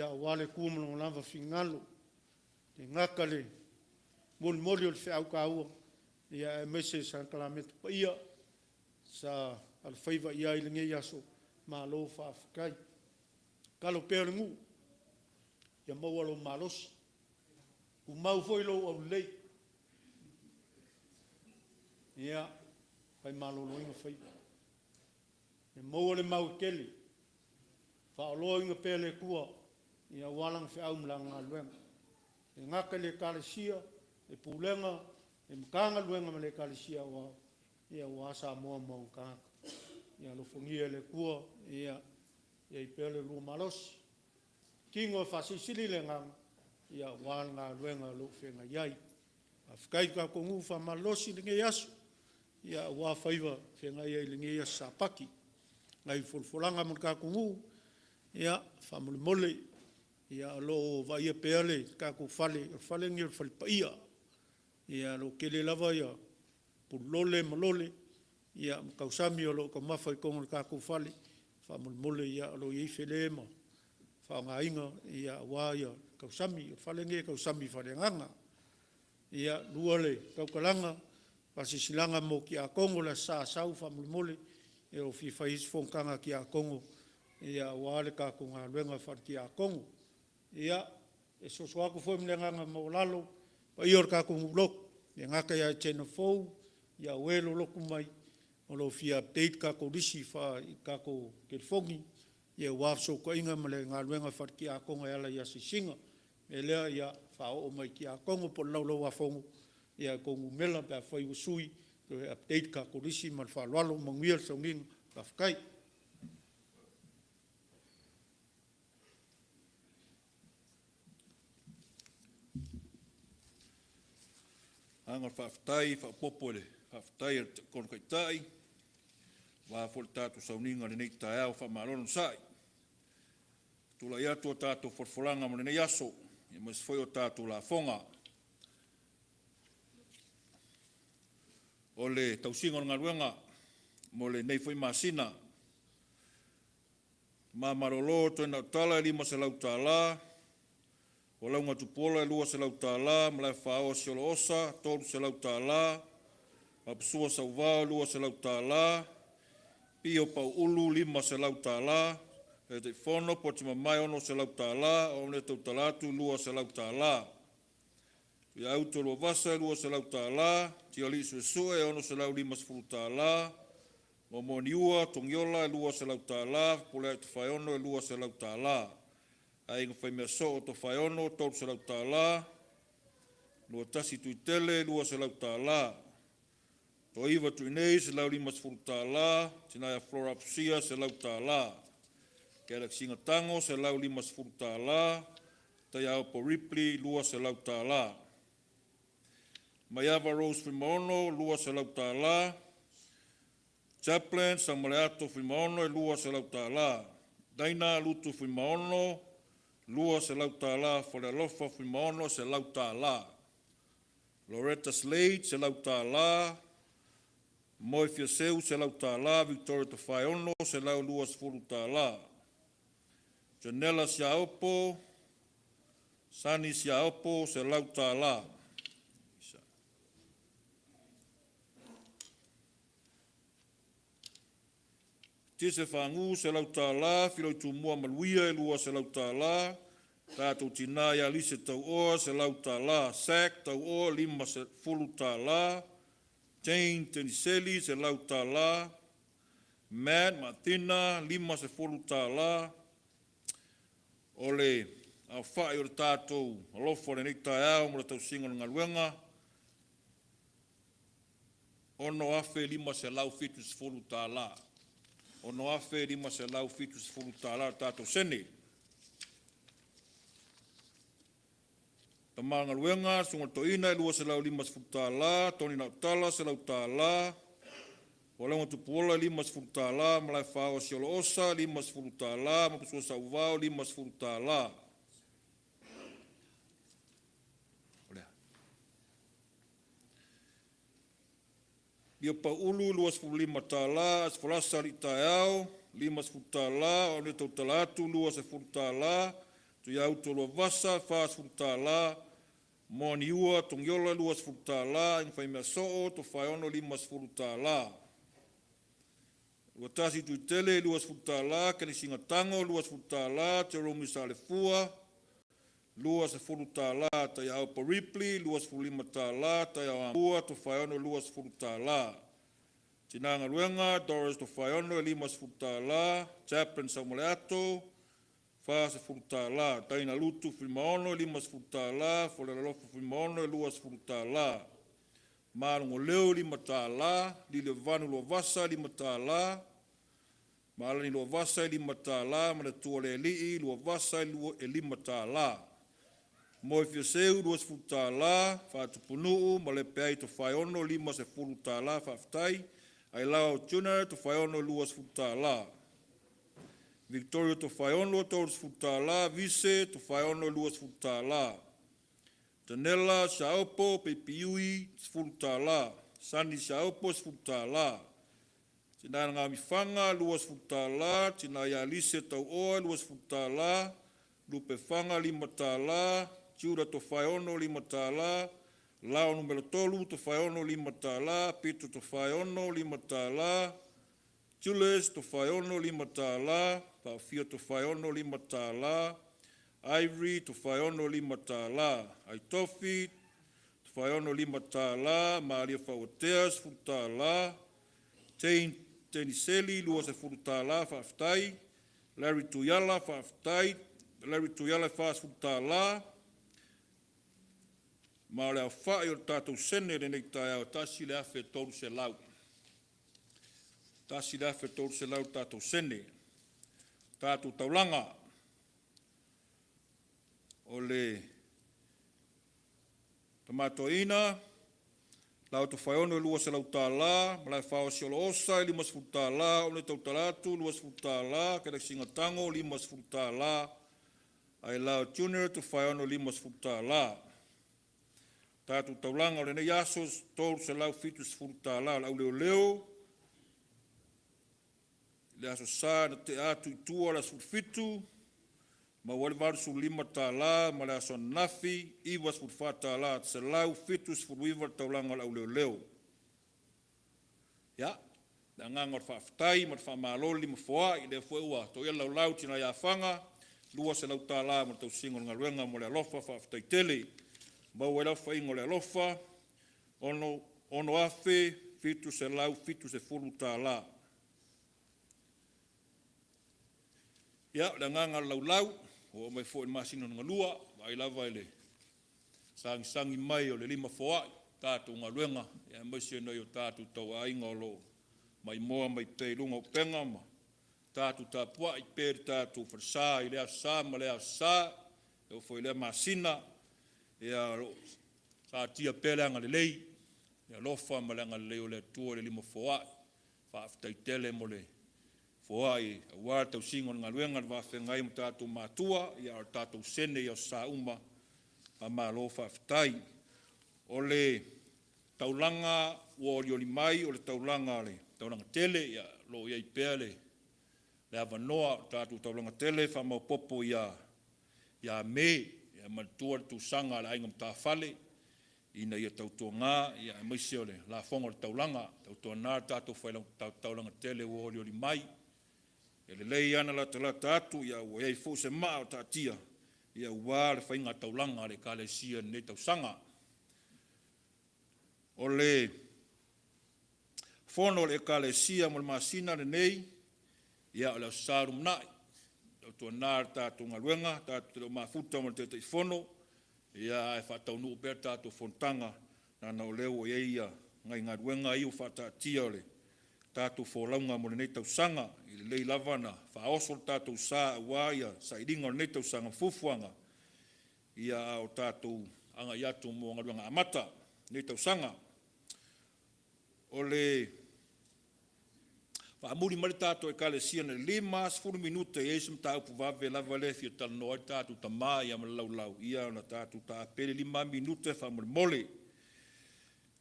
aua le Atua ma lona lava finagalo. E le gata i le molimoli o le feau taua, aemaise sakalamene paia sa alofaiva i ai i lenei aso, malo faafetai. Tatalo pea le nuu ia maua lou malosi, tumau foi lou aulelei, ia fai maloloina faiva. Ia maua le mau e tele, faaoloaina pea e le Atua aua Lana feau ma Lana galuega. E le gata i le Ekalesia, le pulega, le Matagaluega ma le Ekalesia Aoao, aua Samoa ma ona tagata. Ia alofagia e le Atua ia i ai pea lo oulua malosi, tino e faasilisili le agaga aua le galuega o lo o feagai ai. Faafetai i le tatou nuu faamalolosi i lenei aso, aua faiva o feagai ai i lenei aso Sapati. Nai folafolaga mo le tatou nuu, ia, faamolemole, o lo o vaaia pea le tatou fale, o le fale lenei o le fale paia. O lo o tele lava pulu lole ma lole ma tausami o lo o taumafa i totonu o le tatou fale. Faamolemole o lo o i ai fele ma faaaogaina aua tausami. O le fale lenei e tausami faale-agaga. Ia, lua le tautalaga, faasilasilaga mo Tiakono i le Aso Sa a Asau faamolemole, e fia fai ai se fonotaga a Tiakono aua le tatou galuega faale-Tiakono. Ia, e soso atu foi ma le agaga maualalo i le paia o le tatou nuu lotu, e le gata ia Etena fou, a o e lolotu mai o lo o fia update le tatou lisi i tatou telefoni. ia aua fesootaiga ma le galuega faale-Tiakono e ala i asiasiga. O le mea lea, ia faaoo mai i Tiakono po o le Laulau-a-Fono a outou numera pe afai ua sui, toe update le tatou lisi. Ma le faaaloalo. Manuia le sauniga. Faafetai. Agaga o le faafetai faaopoopo i le faafetai a le Tono Taitai, aua foi le tatou sauniga i lenei taeao. Faamalo le onosai. Tulai atu a tatou folafolaga mo lenei aso, aemaise foi o tatou lafoga. O le tausiga o le galuega mo lenei foi masina. Tama malolo toe Nautala e $500, Folauga Tupuola e $200, Malaefaoa Sioloosa $300, Vapusua Sauvao $200, Pio Pauulu $500, Taitaifono Potimamae $600, O au nei e tautala atu e $200. Tuiauto Luavasa e $200, Tialii Suesue e $650, Momooniua Togiola e $200, Fepuleai Tofaeono e $200, Aiga Faimeasoo Tofaeono e $300, Luatasi Tuitele e $200, Toaiva Tuinei e $150, Sinaia Flora Afusia e $100, Galaxy Tago e $150, Taiaopo Ripley $200. Maiava Rose Fuimaono, $200. Chaplin Samoleato Fuimaono e $200. Daina Lutu Fuimaono, $200. Falealofa Fuimaono, $100. Loretta Slade, $100. Moe Fiaseu, $100. Victoria Tofaeono, $120. Janela Siaopo, Sani Siaopo, $100. Tise Fagu, $100. Filoitumua Maluia, e $200. Tatou Tina ia Lise Tauoa, $100. Sac Tauoa, $50. Jane Teniseli, $100. Matt Matina, $50. O le aofai o le tatou alofa o lenei taeao mo le tausiga o le galuega, $6,570. $6,570 le tatou sene. Tama Galuega, Susuga i le Toeaina e $250, Tony Nautala $100, Folauga Tupuola e $50, Malaefaoa Sioloosa $50, Maposua Sauvao $50. Pio Pauulu $25, Asifolasa Alitaeao $50, o au nei e tautala atu $20, Tuiauto Luavasa $40, Moaniua Togiola $20, Aiga Faimeasoo Tofaeono $50. Tasi Tuitele $20, Kenisiga Tago $20, Jerome Salefua $20, Taiaopo Ripley $25, Taiaoamua Tofaeono $20. Tina Galuega Doris Tofaeono e $50, Chaplin Saumaleato $40, Daina Lutu Fuimaono $50, Falealofa Fuimaono e $20, Malogoleu $5, Lilevanu Luavasa $5, Malani Luavasa e $5, Manatua le Alii Luavasa e $5. Moe Fiaseu $20, Faatupunuu ma le Peai Tofaeono $50, faafetai. Ailao Junior Tofaeono $20. Victoria Tofaeono $30, Vise Tofaeono $20. Tanela Saopo Peipiui $10, Sani Saopo $10. Tina Ngamifaga $20, Tina ia Lise Tauoa $20, Lupe Faga $5, Juda Tofaeono $5, Lao numera 3 Tofaeono $5, Pito Tofaeono $5, Julius Tofaeono $5, Paafia Tofaeono $5, Ivory Tofaeono $5, Aitofi Tofaeono $5, Malia Fauatea $10, Jane Teniseli $20, faafetai. Larry Tuiala, faafetai. Larry Tuiala e $40. Ma o le aofa'i o le tatou sene i lenei taeao, e $1,300. $1,300 le tatou sene. Tatou taulaga, o le Tama Toeaina, Lao Tofaeono e $200, Malaefaosi Oloosa e $50, Onole Tautala atu $20, Kelesina Tago $50, Ailao Junior Tofaeono e $50. Tatou taulaga o lenei aso, $370 o le au leoleo i le aso Sa na tea atu i tua le aso 17, maua ai le $85 ma le aso ananafi e $94, $179 le taulaga o le auleoleo. Ia, le agaga o le faafetai ma le faamalo le limafoai, lea foi ua toia le laulau a le Tinei Afaga, $200 mo le tausiga o le galuega mo le alofa, faafetai tele. Maua ai le aofaiga o le alofa, $6,770. Ia, o le agaga o le laulau, ua oo mai foi i le masina lona lua, vaai lava i le sagisagi mai o le limafoai i tatou galuega, aemaise nai o tatou tauaiga o lo o maimoa mai pea i luga o upega ma tatou tapuai pea i le tatou falesa i lea aso Sa ma lea aso Sa, e oo foi i lea masina, ia o lo o satia pea le agalelei, le alofa ma le agalelei o le Atua i le limafoai. Faafetai tele mo le foai aua le tausiga o le galuega i le va feagai ma tatou matua, a o le tatou sene i aso Sa uma. Faamalo faafetai. O le taulaga ua olioli mai o le taulaga le taulaga tele, ia o lo o i ai pea le avanoa o le tatou taulaga tele e faamaopoopo ia Me. Ia manatua le tuisaga a le Aiga Matafale ina ia tautuana, aemaise o le lafoga o le taulaga, tautuana le tatou taulaga tele ua olioli mai. E lelei lava ona latalata atu, ua i ai foi se maa o taatia aua le faiga taulaga a le Ekalesia i lenei tausaga. O le fono a le Ekalesia mo le masina lenei, ia o le Aso Sa lumanai, tautuana le tatou galuega, tatou te le o mafuta ma le Taitaifono, ae faataunuu pea le tatou fonotaga, leaga o lea ua i ai nai galuega ia ua faataatia o le tatou folauga mo lenei tausaga. E lelei lava ona faaoso le tatou sa aua sailiga o lenei tausaga ma fuafuaga, a o tatou agai atu mo galuega amata i lenei tausaga. O le faamuli mai le tatou Ekalesia i le 50 minute e i ai se mataupu vave lava lea e fia talanoa ai le tatou tama ma le laulau, ia ona tatou taape le 5 minute faamolemole.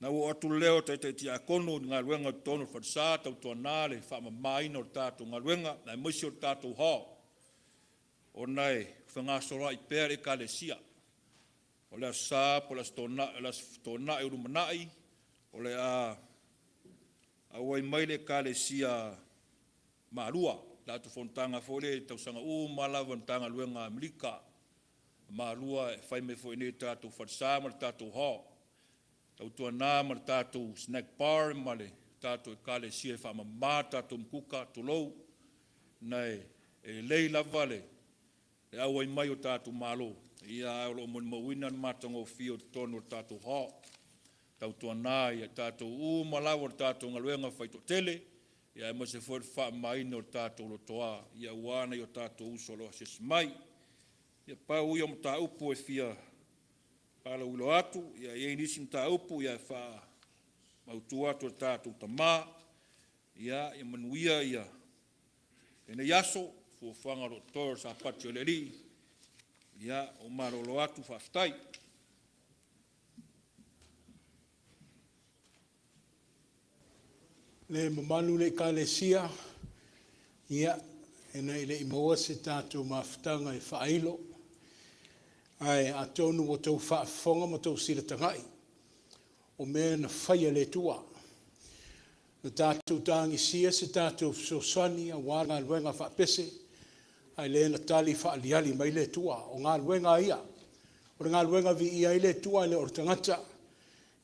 Na ua oo atu le leo o Taitai Tiakono i le galuega i totonu o le falesa, tautuana le faamamaina o le tatou galuega, aemaise o le tatou hall, ona e fegasoloai pea le Ekalesia. O le Aso Sa po o le Aso Toonai, o le Aso Toonai o lumanai, o le a auai mai le Ekalesia Malua, latou fonotaga foi lea i tausaga uma lava i le Matagaluega a Amerika. Malua e fai mai foi i inei i le tatou falesa ma le tatou hall. Tautuana ma le tatou snack bar ma le tatou Ekalesia e faamama le tatou umukuka, tulou, na e lelei lava le auai mai o tatou malo, ae o lo o molimauina le matagofie o totonu o le tatou hall. Tautuana ia tatou uma lava o le tatou galuega faitoatele, aemaise foi le faamamaina o le tatou lotoa aua nai o tatou uso o lo o asiasi mai. Ia, pau ia o mataupu e fia faalauiloa atu. Ia, e i ai nisi mataupu e faamautu atu e le tatou tama. Ia manuia lenei aso, fuafuaga o lo o totoe o le Sapati o le Alii. Ia, ou malolo atu, faafetai. Le mamalu i le Ekalesia, ia, ina ne i maua se tatou mafutaga e faailo, ae atonu ua outou faafofoga ma outou silatagai o mea na faia e le Atua. Na tatou tagisia se tatou fesoasoani aua galuega faapese, ae lea na tali faaaliali mai le Atua. O galuega a ia, o le galuega e viia ai le Atua ae le o le tagata.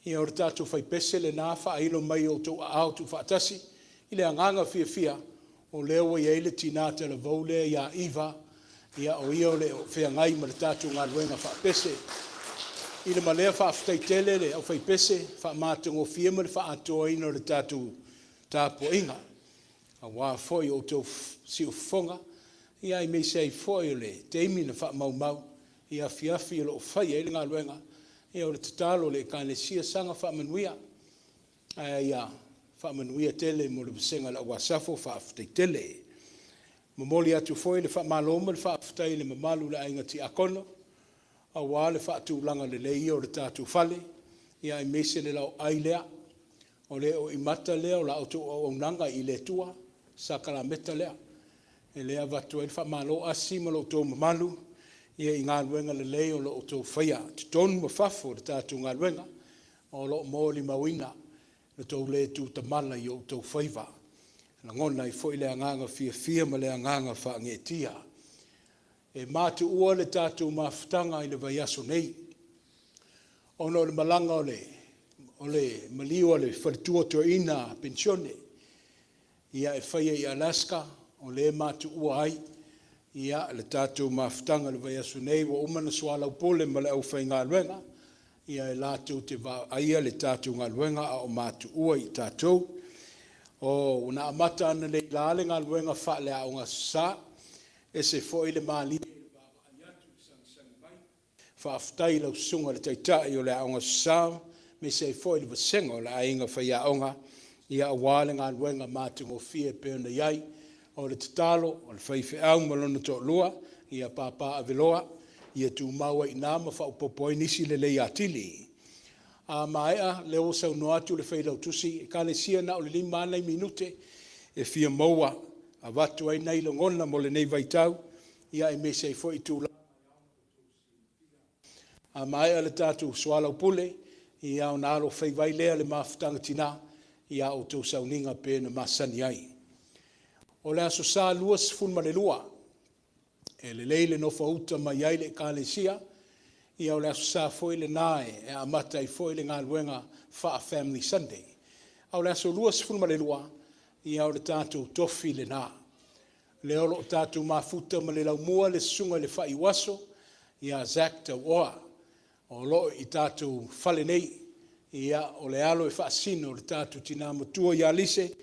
Ia o le tatou faipese lena faailo mai i outou aao tuufaatasi i le agaga fiafia. O lea ua i ai le tinā talavou lea ia Iva, ia o ia o le o feagai ma le tatou galuega faapese. I le ma lea faafetai tele le aufaipese, faamatagofie ma le faaatoaina o le tatou tapuaiga, aua foi o outou siufofoga, ia aemaise ai foi o le taimi na faamaumau i afiafi o lo o fai ai le galuega. Ia o le tatalo a le Ekalesia, saga faamanuia, ae ia faamanuia tele mo le vasega a le au Asafo. Faafetai tele. E momoli atu foi le faamalo ma le faafetai i le mamalu o le Aiga Tiakono aua le faatulaga lelei o le tatou fale, aemaise le laoai lea, o le oimata lea o la outou auaunaga i le Atua, le sakalameta lea. O lea e avatu ai le faamalo. Asi ma lo outou mamalu i galuega lelei o lo o outou faia i totonu ma fafo o le tatou galuega, o lo o molimauina lo outou le tutamala i outou faiva. E lagona ai foi le agaga fiafia ma le agaga faagaeetia. E matuua le tatou mafutaga i le vaiaso nei ona o le malaga o le maliu a le faletua toeaina penisione e faia i Alaska, o lea e matuua ai le tatou mafutaga i le vaiaso nei. Ua uma ona soalaupule ma le aufaigaluega, e latou te vaaia le tatou galuega a o matuua i tatou. Na amata analeila le galuega faale-Aoga Aso Sa, e ese foi le malie i le vaavaai atu i le sagisagi mai. Faafetai i lau Susuga i le Taitai o le Aoga Aso Sa aemaise ai foi le vasega o le Aiga Faiaoga aua le galuega matagofie e pei ona i ai. O le tatalo, o le faifeau ma lona toalua, ia Papa Aveloa, ia tumau ai i ina ma faaopoopo ai nisi lelei atili. A maea, lea ua saunoa atu le Failautusi, Ekalesia na o le 5 lava nai minute e fia maua e avatu ai nai lagona mo lenei vaitau, aemaise ai foi tulaga e ao ona outou silafia. A maea le tatou soalaupule, ona alofaiva ai lea o le mafutaga tina i a outou sauniga pei ona masani ai. O le Aso Sa 22, e lelei le nofouta mai ai le Ekalesia, o le Aso Sa foi lena e amata ai foi le galuega faa-Family Sunday. A o le aso 22, o le tatou tofi lena, lea o lo o tatou mafuta ma le laumua le Susuga i le Faaiuaso ia Zack Tauoa, o lo o i tatou fale nei. O le alo e faasino i le tatou tina matua ia Lise,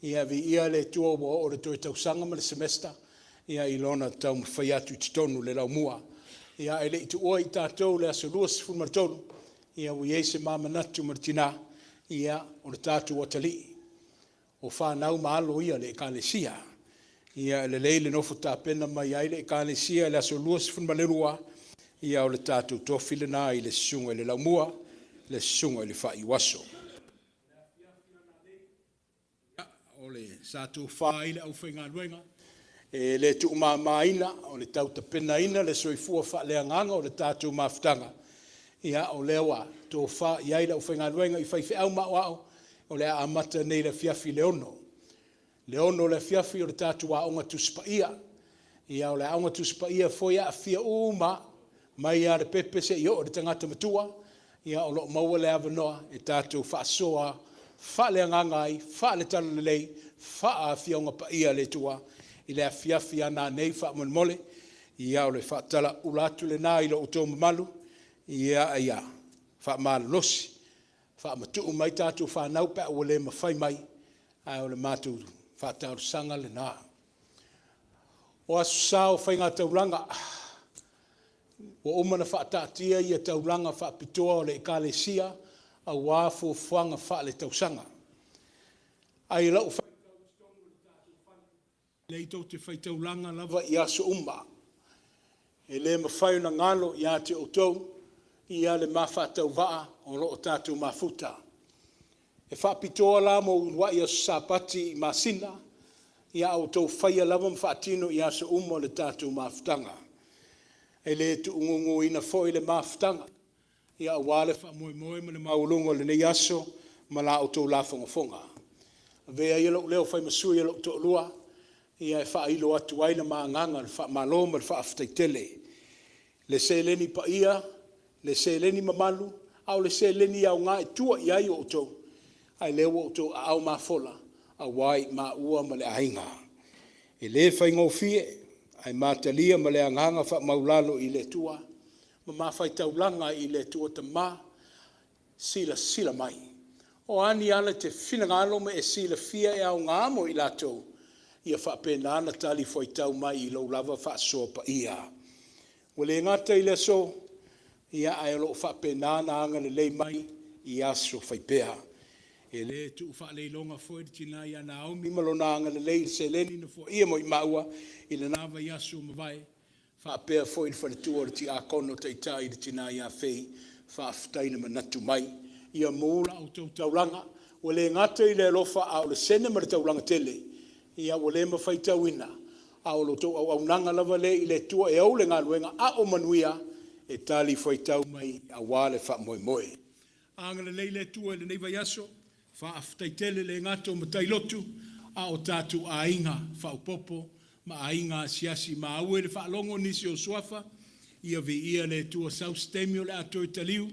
ia viia le Atua ua oo i le toe tausaga ma le semester i lona taumafai atu i totonu o le laumua. Ae le i tuua i tatou i le aso 23, ua i ai se ma manatu ma le tina, o le tatou atalii, o fanau ma alo ia a le Ekalesia. E lelei le nofo tapena mai ai le Ekalesia i le aso 22, o le tatou tofi lena i le susuga i le laumua, le susuga i le faaiuaso. Sa tofa ai le aufaigaluega, e le tuumamaina, o le tau tapenaina le soifua faaleagaga o le tatou mafutaga, o lea ua tofa i ai le aufaigaluega i faifeau maoao, o le a amata nei i le afiafi i le 6:00. I le 6:00 i le afiafi o le tatou Aoga Tusi Paia. O le Aoga Tusi Paia foi e aafia uma lava, mai lava i le pepe seia oo i le tagata matua, o lo o maua le avanoa e tatou faasoa faaleagaga ai, faale-Talalelei, faale-Afioga Paia a le Atua i le afiafi a nanei faamolemole. O le faatalauula atu lena i lo outou mamalu, ia faamalolosi, faamatuu mai tatou fanau pe a ua le mafai mai, ae o le matou faatalosaga lena. O Aso Sa o faigataulaga, ua uma ona faataatia taulaga faapitoa o le Ekalesia aua fuafuaga faaletausaga. Ae i lau faitau i totonu o le tatou fale, e lelei tou te faitaulaga lava i aso uma. E le mafai ona galo ia te outou le ma faatauvaa o lo o tatou mafuta. E faapitoa la mo uluai aso Sapati i masina, a ia outou faia lava ma faatino i aso uma o le tatou mafutaga. E le tuuguguina foi le mafutaga aua le faamoemoe ma le maualuga o lenei aso ma la outou lafogafoga. Avea ia lou leo e fai ma sui o lou toalua e faailo atu ai le ma agaga o le faamalo ma le faafetai tele. Le seleni paia, le seleni mamalu, a o le seleni aoga e tua i ai outou, a o lea ua outou aao mafola aua i maua ma le aiga. E le faigofie, ae matalia ma le agaga faamaulalo i le Atua ma mafaitaulaga i le Atua Tama, silasila mai. O a ni ala e te finagalo ma e silafia e aoga mo i latou, ia faapena ona talifuaitau mai i lou lava faasoa paia. Ua le gata i le aso, ia ae o lo o faapena ona agalelei mai i aso fai pea. E le tuu faaleiloga foi le tina ia Naomi ma lona agalelei i le seleni na foaia mo i maua i lena vaiaso ua mavae, faapea foi le faletua o le tiakono taitai le tina ia Fei, faafetai le manatu mai. Ia mu la outou taulaga, ua le gata i le alofa a o le sene ma le taulaga tele, ia ua le ma faitauina, a o la outou auaunaga lava lea i le Atua e ou le galuega a o manuia e talifuaitau mai aua le faamoemoe. Agalelei le Atua i lenei vaiaso, faafetai tele le gata o matai lotu, a o tatou aiga faaopoopo ma aiga asiasi maua i le faalogo nisi o suafa, ia viia le Atua. Sau se taimi o le a toe taliu,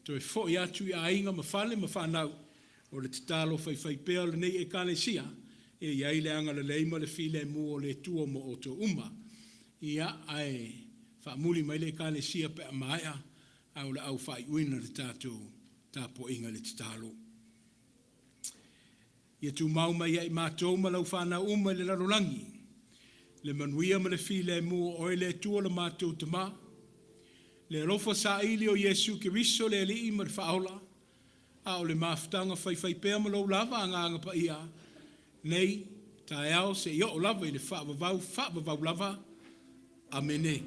toe foi atu i aiga ma fale ma fanau. O le tatalo faifaipea o lenei Ekalesia, ia i ai le agalelei ma le filemu o le Atua mo outou uma. Ia, ae faamuli mai le Ekalesia pe a maea, ae o le au faaiuina le tatou tapuaiga i le tatalo. Ia tumau mai ia i matou ma lau fanau uma i le lalolagi, le manuia ma le filemu o oe le Atua lo matou Tama, le alofa saili o Iesu Keriso le Alii ma le Faaola, a o le mafutaga faifaipea ma lou lava Agaga Paia, nei, taeao, seia oo lava i le faavavau, faavavau lava. Amene.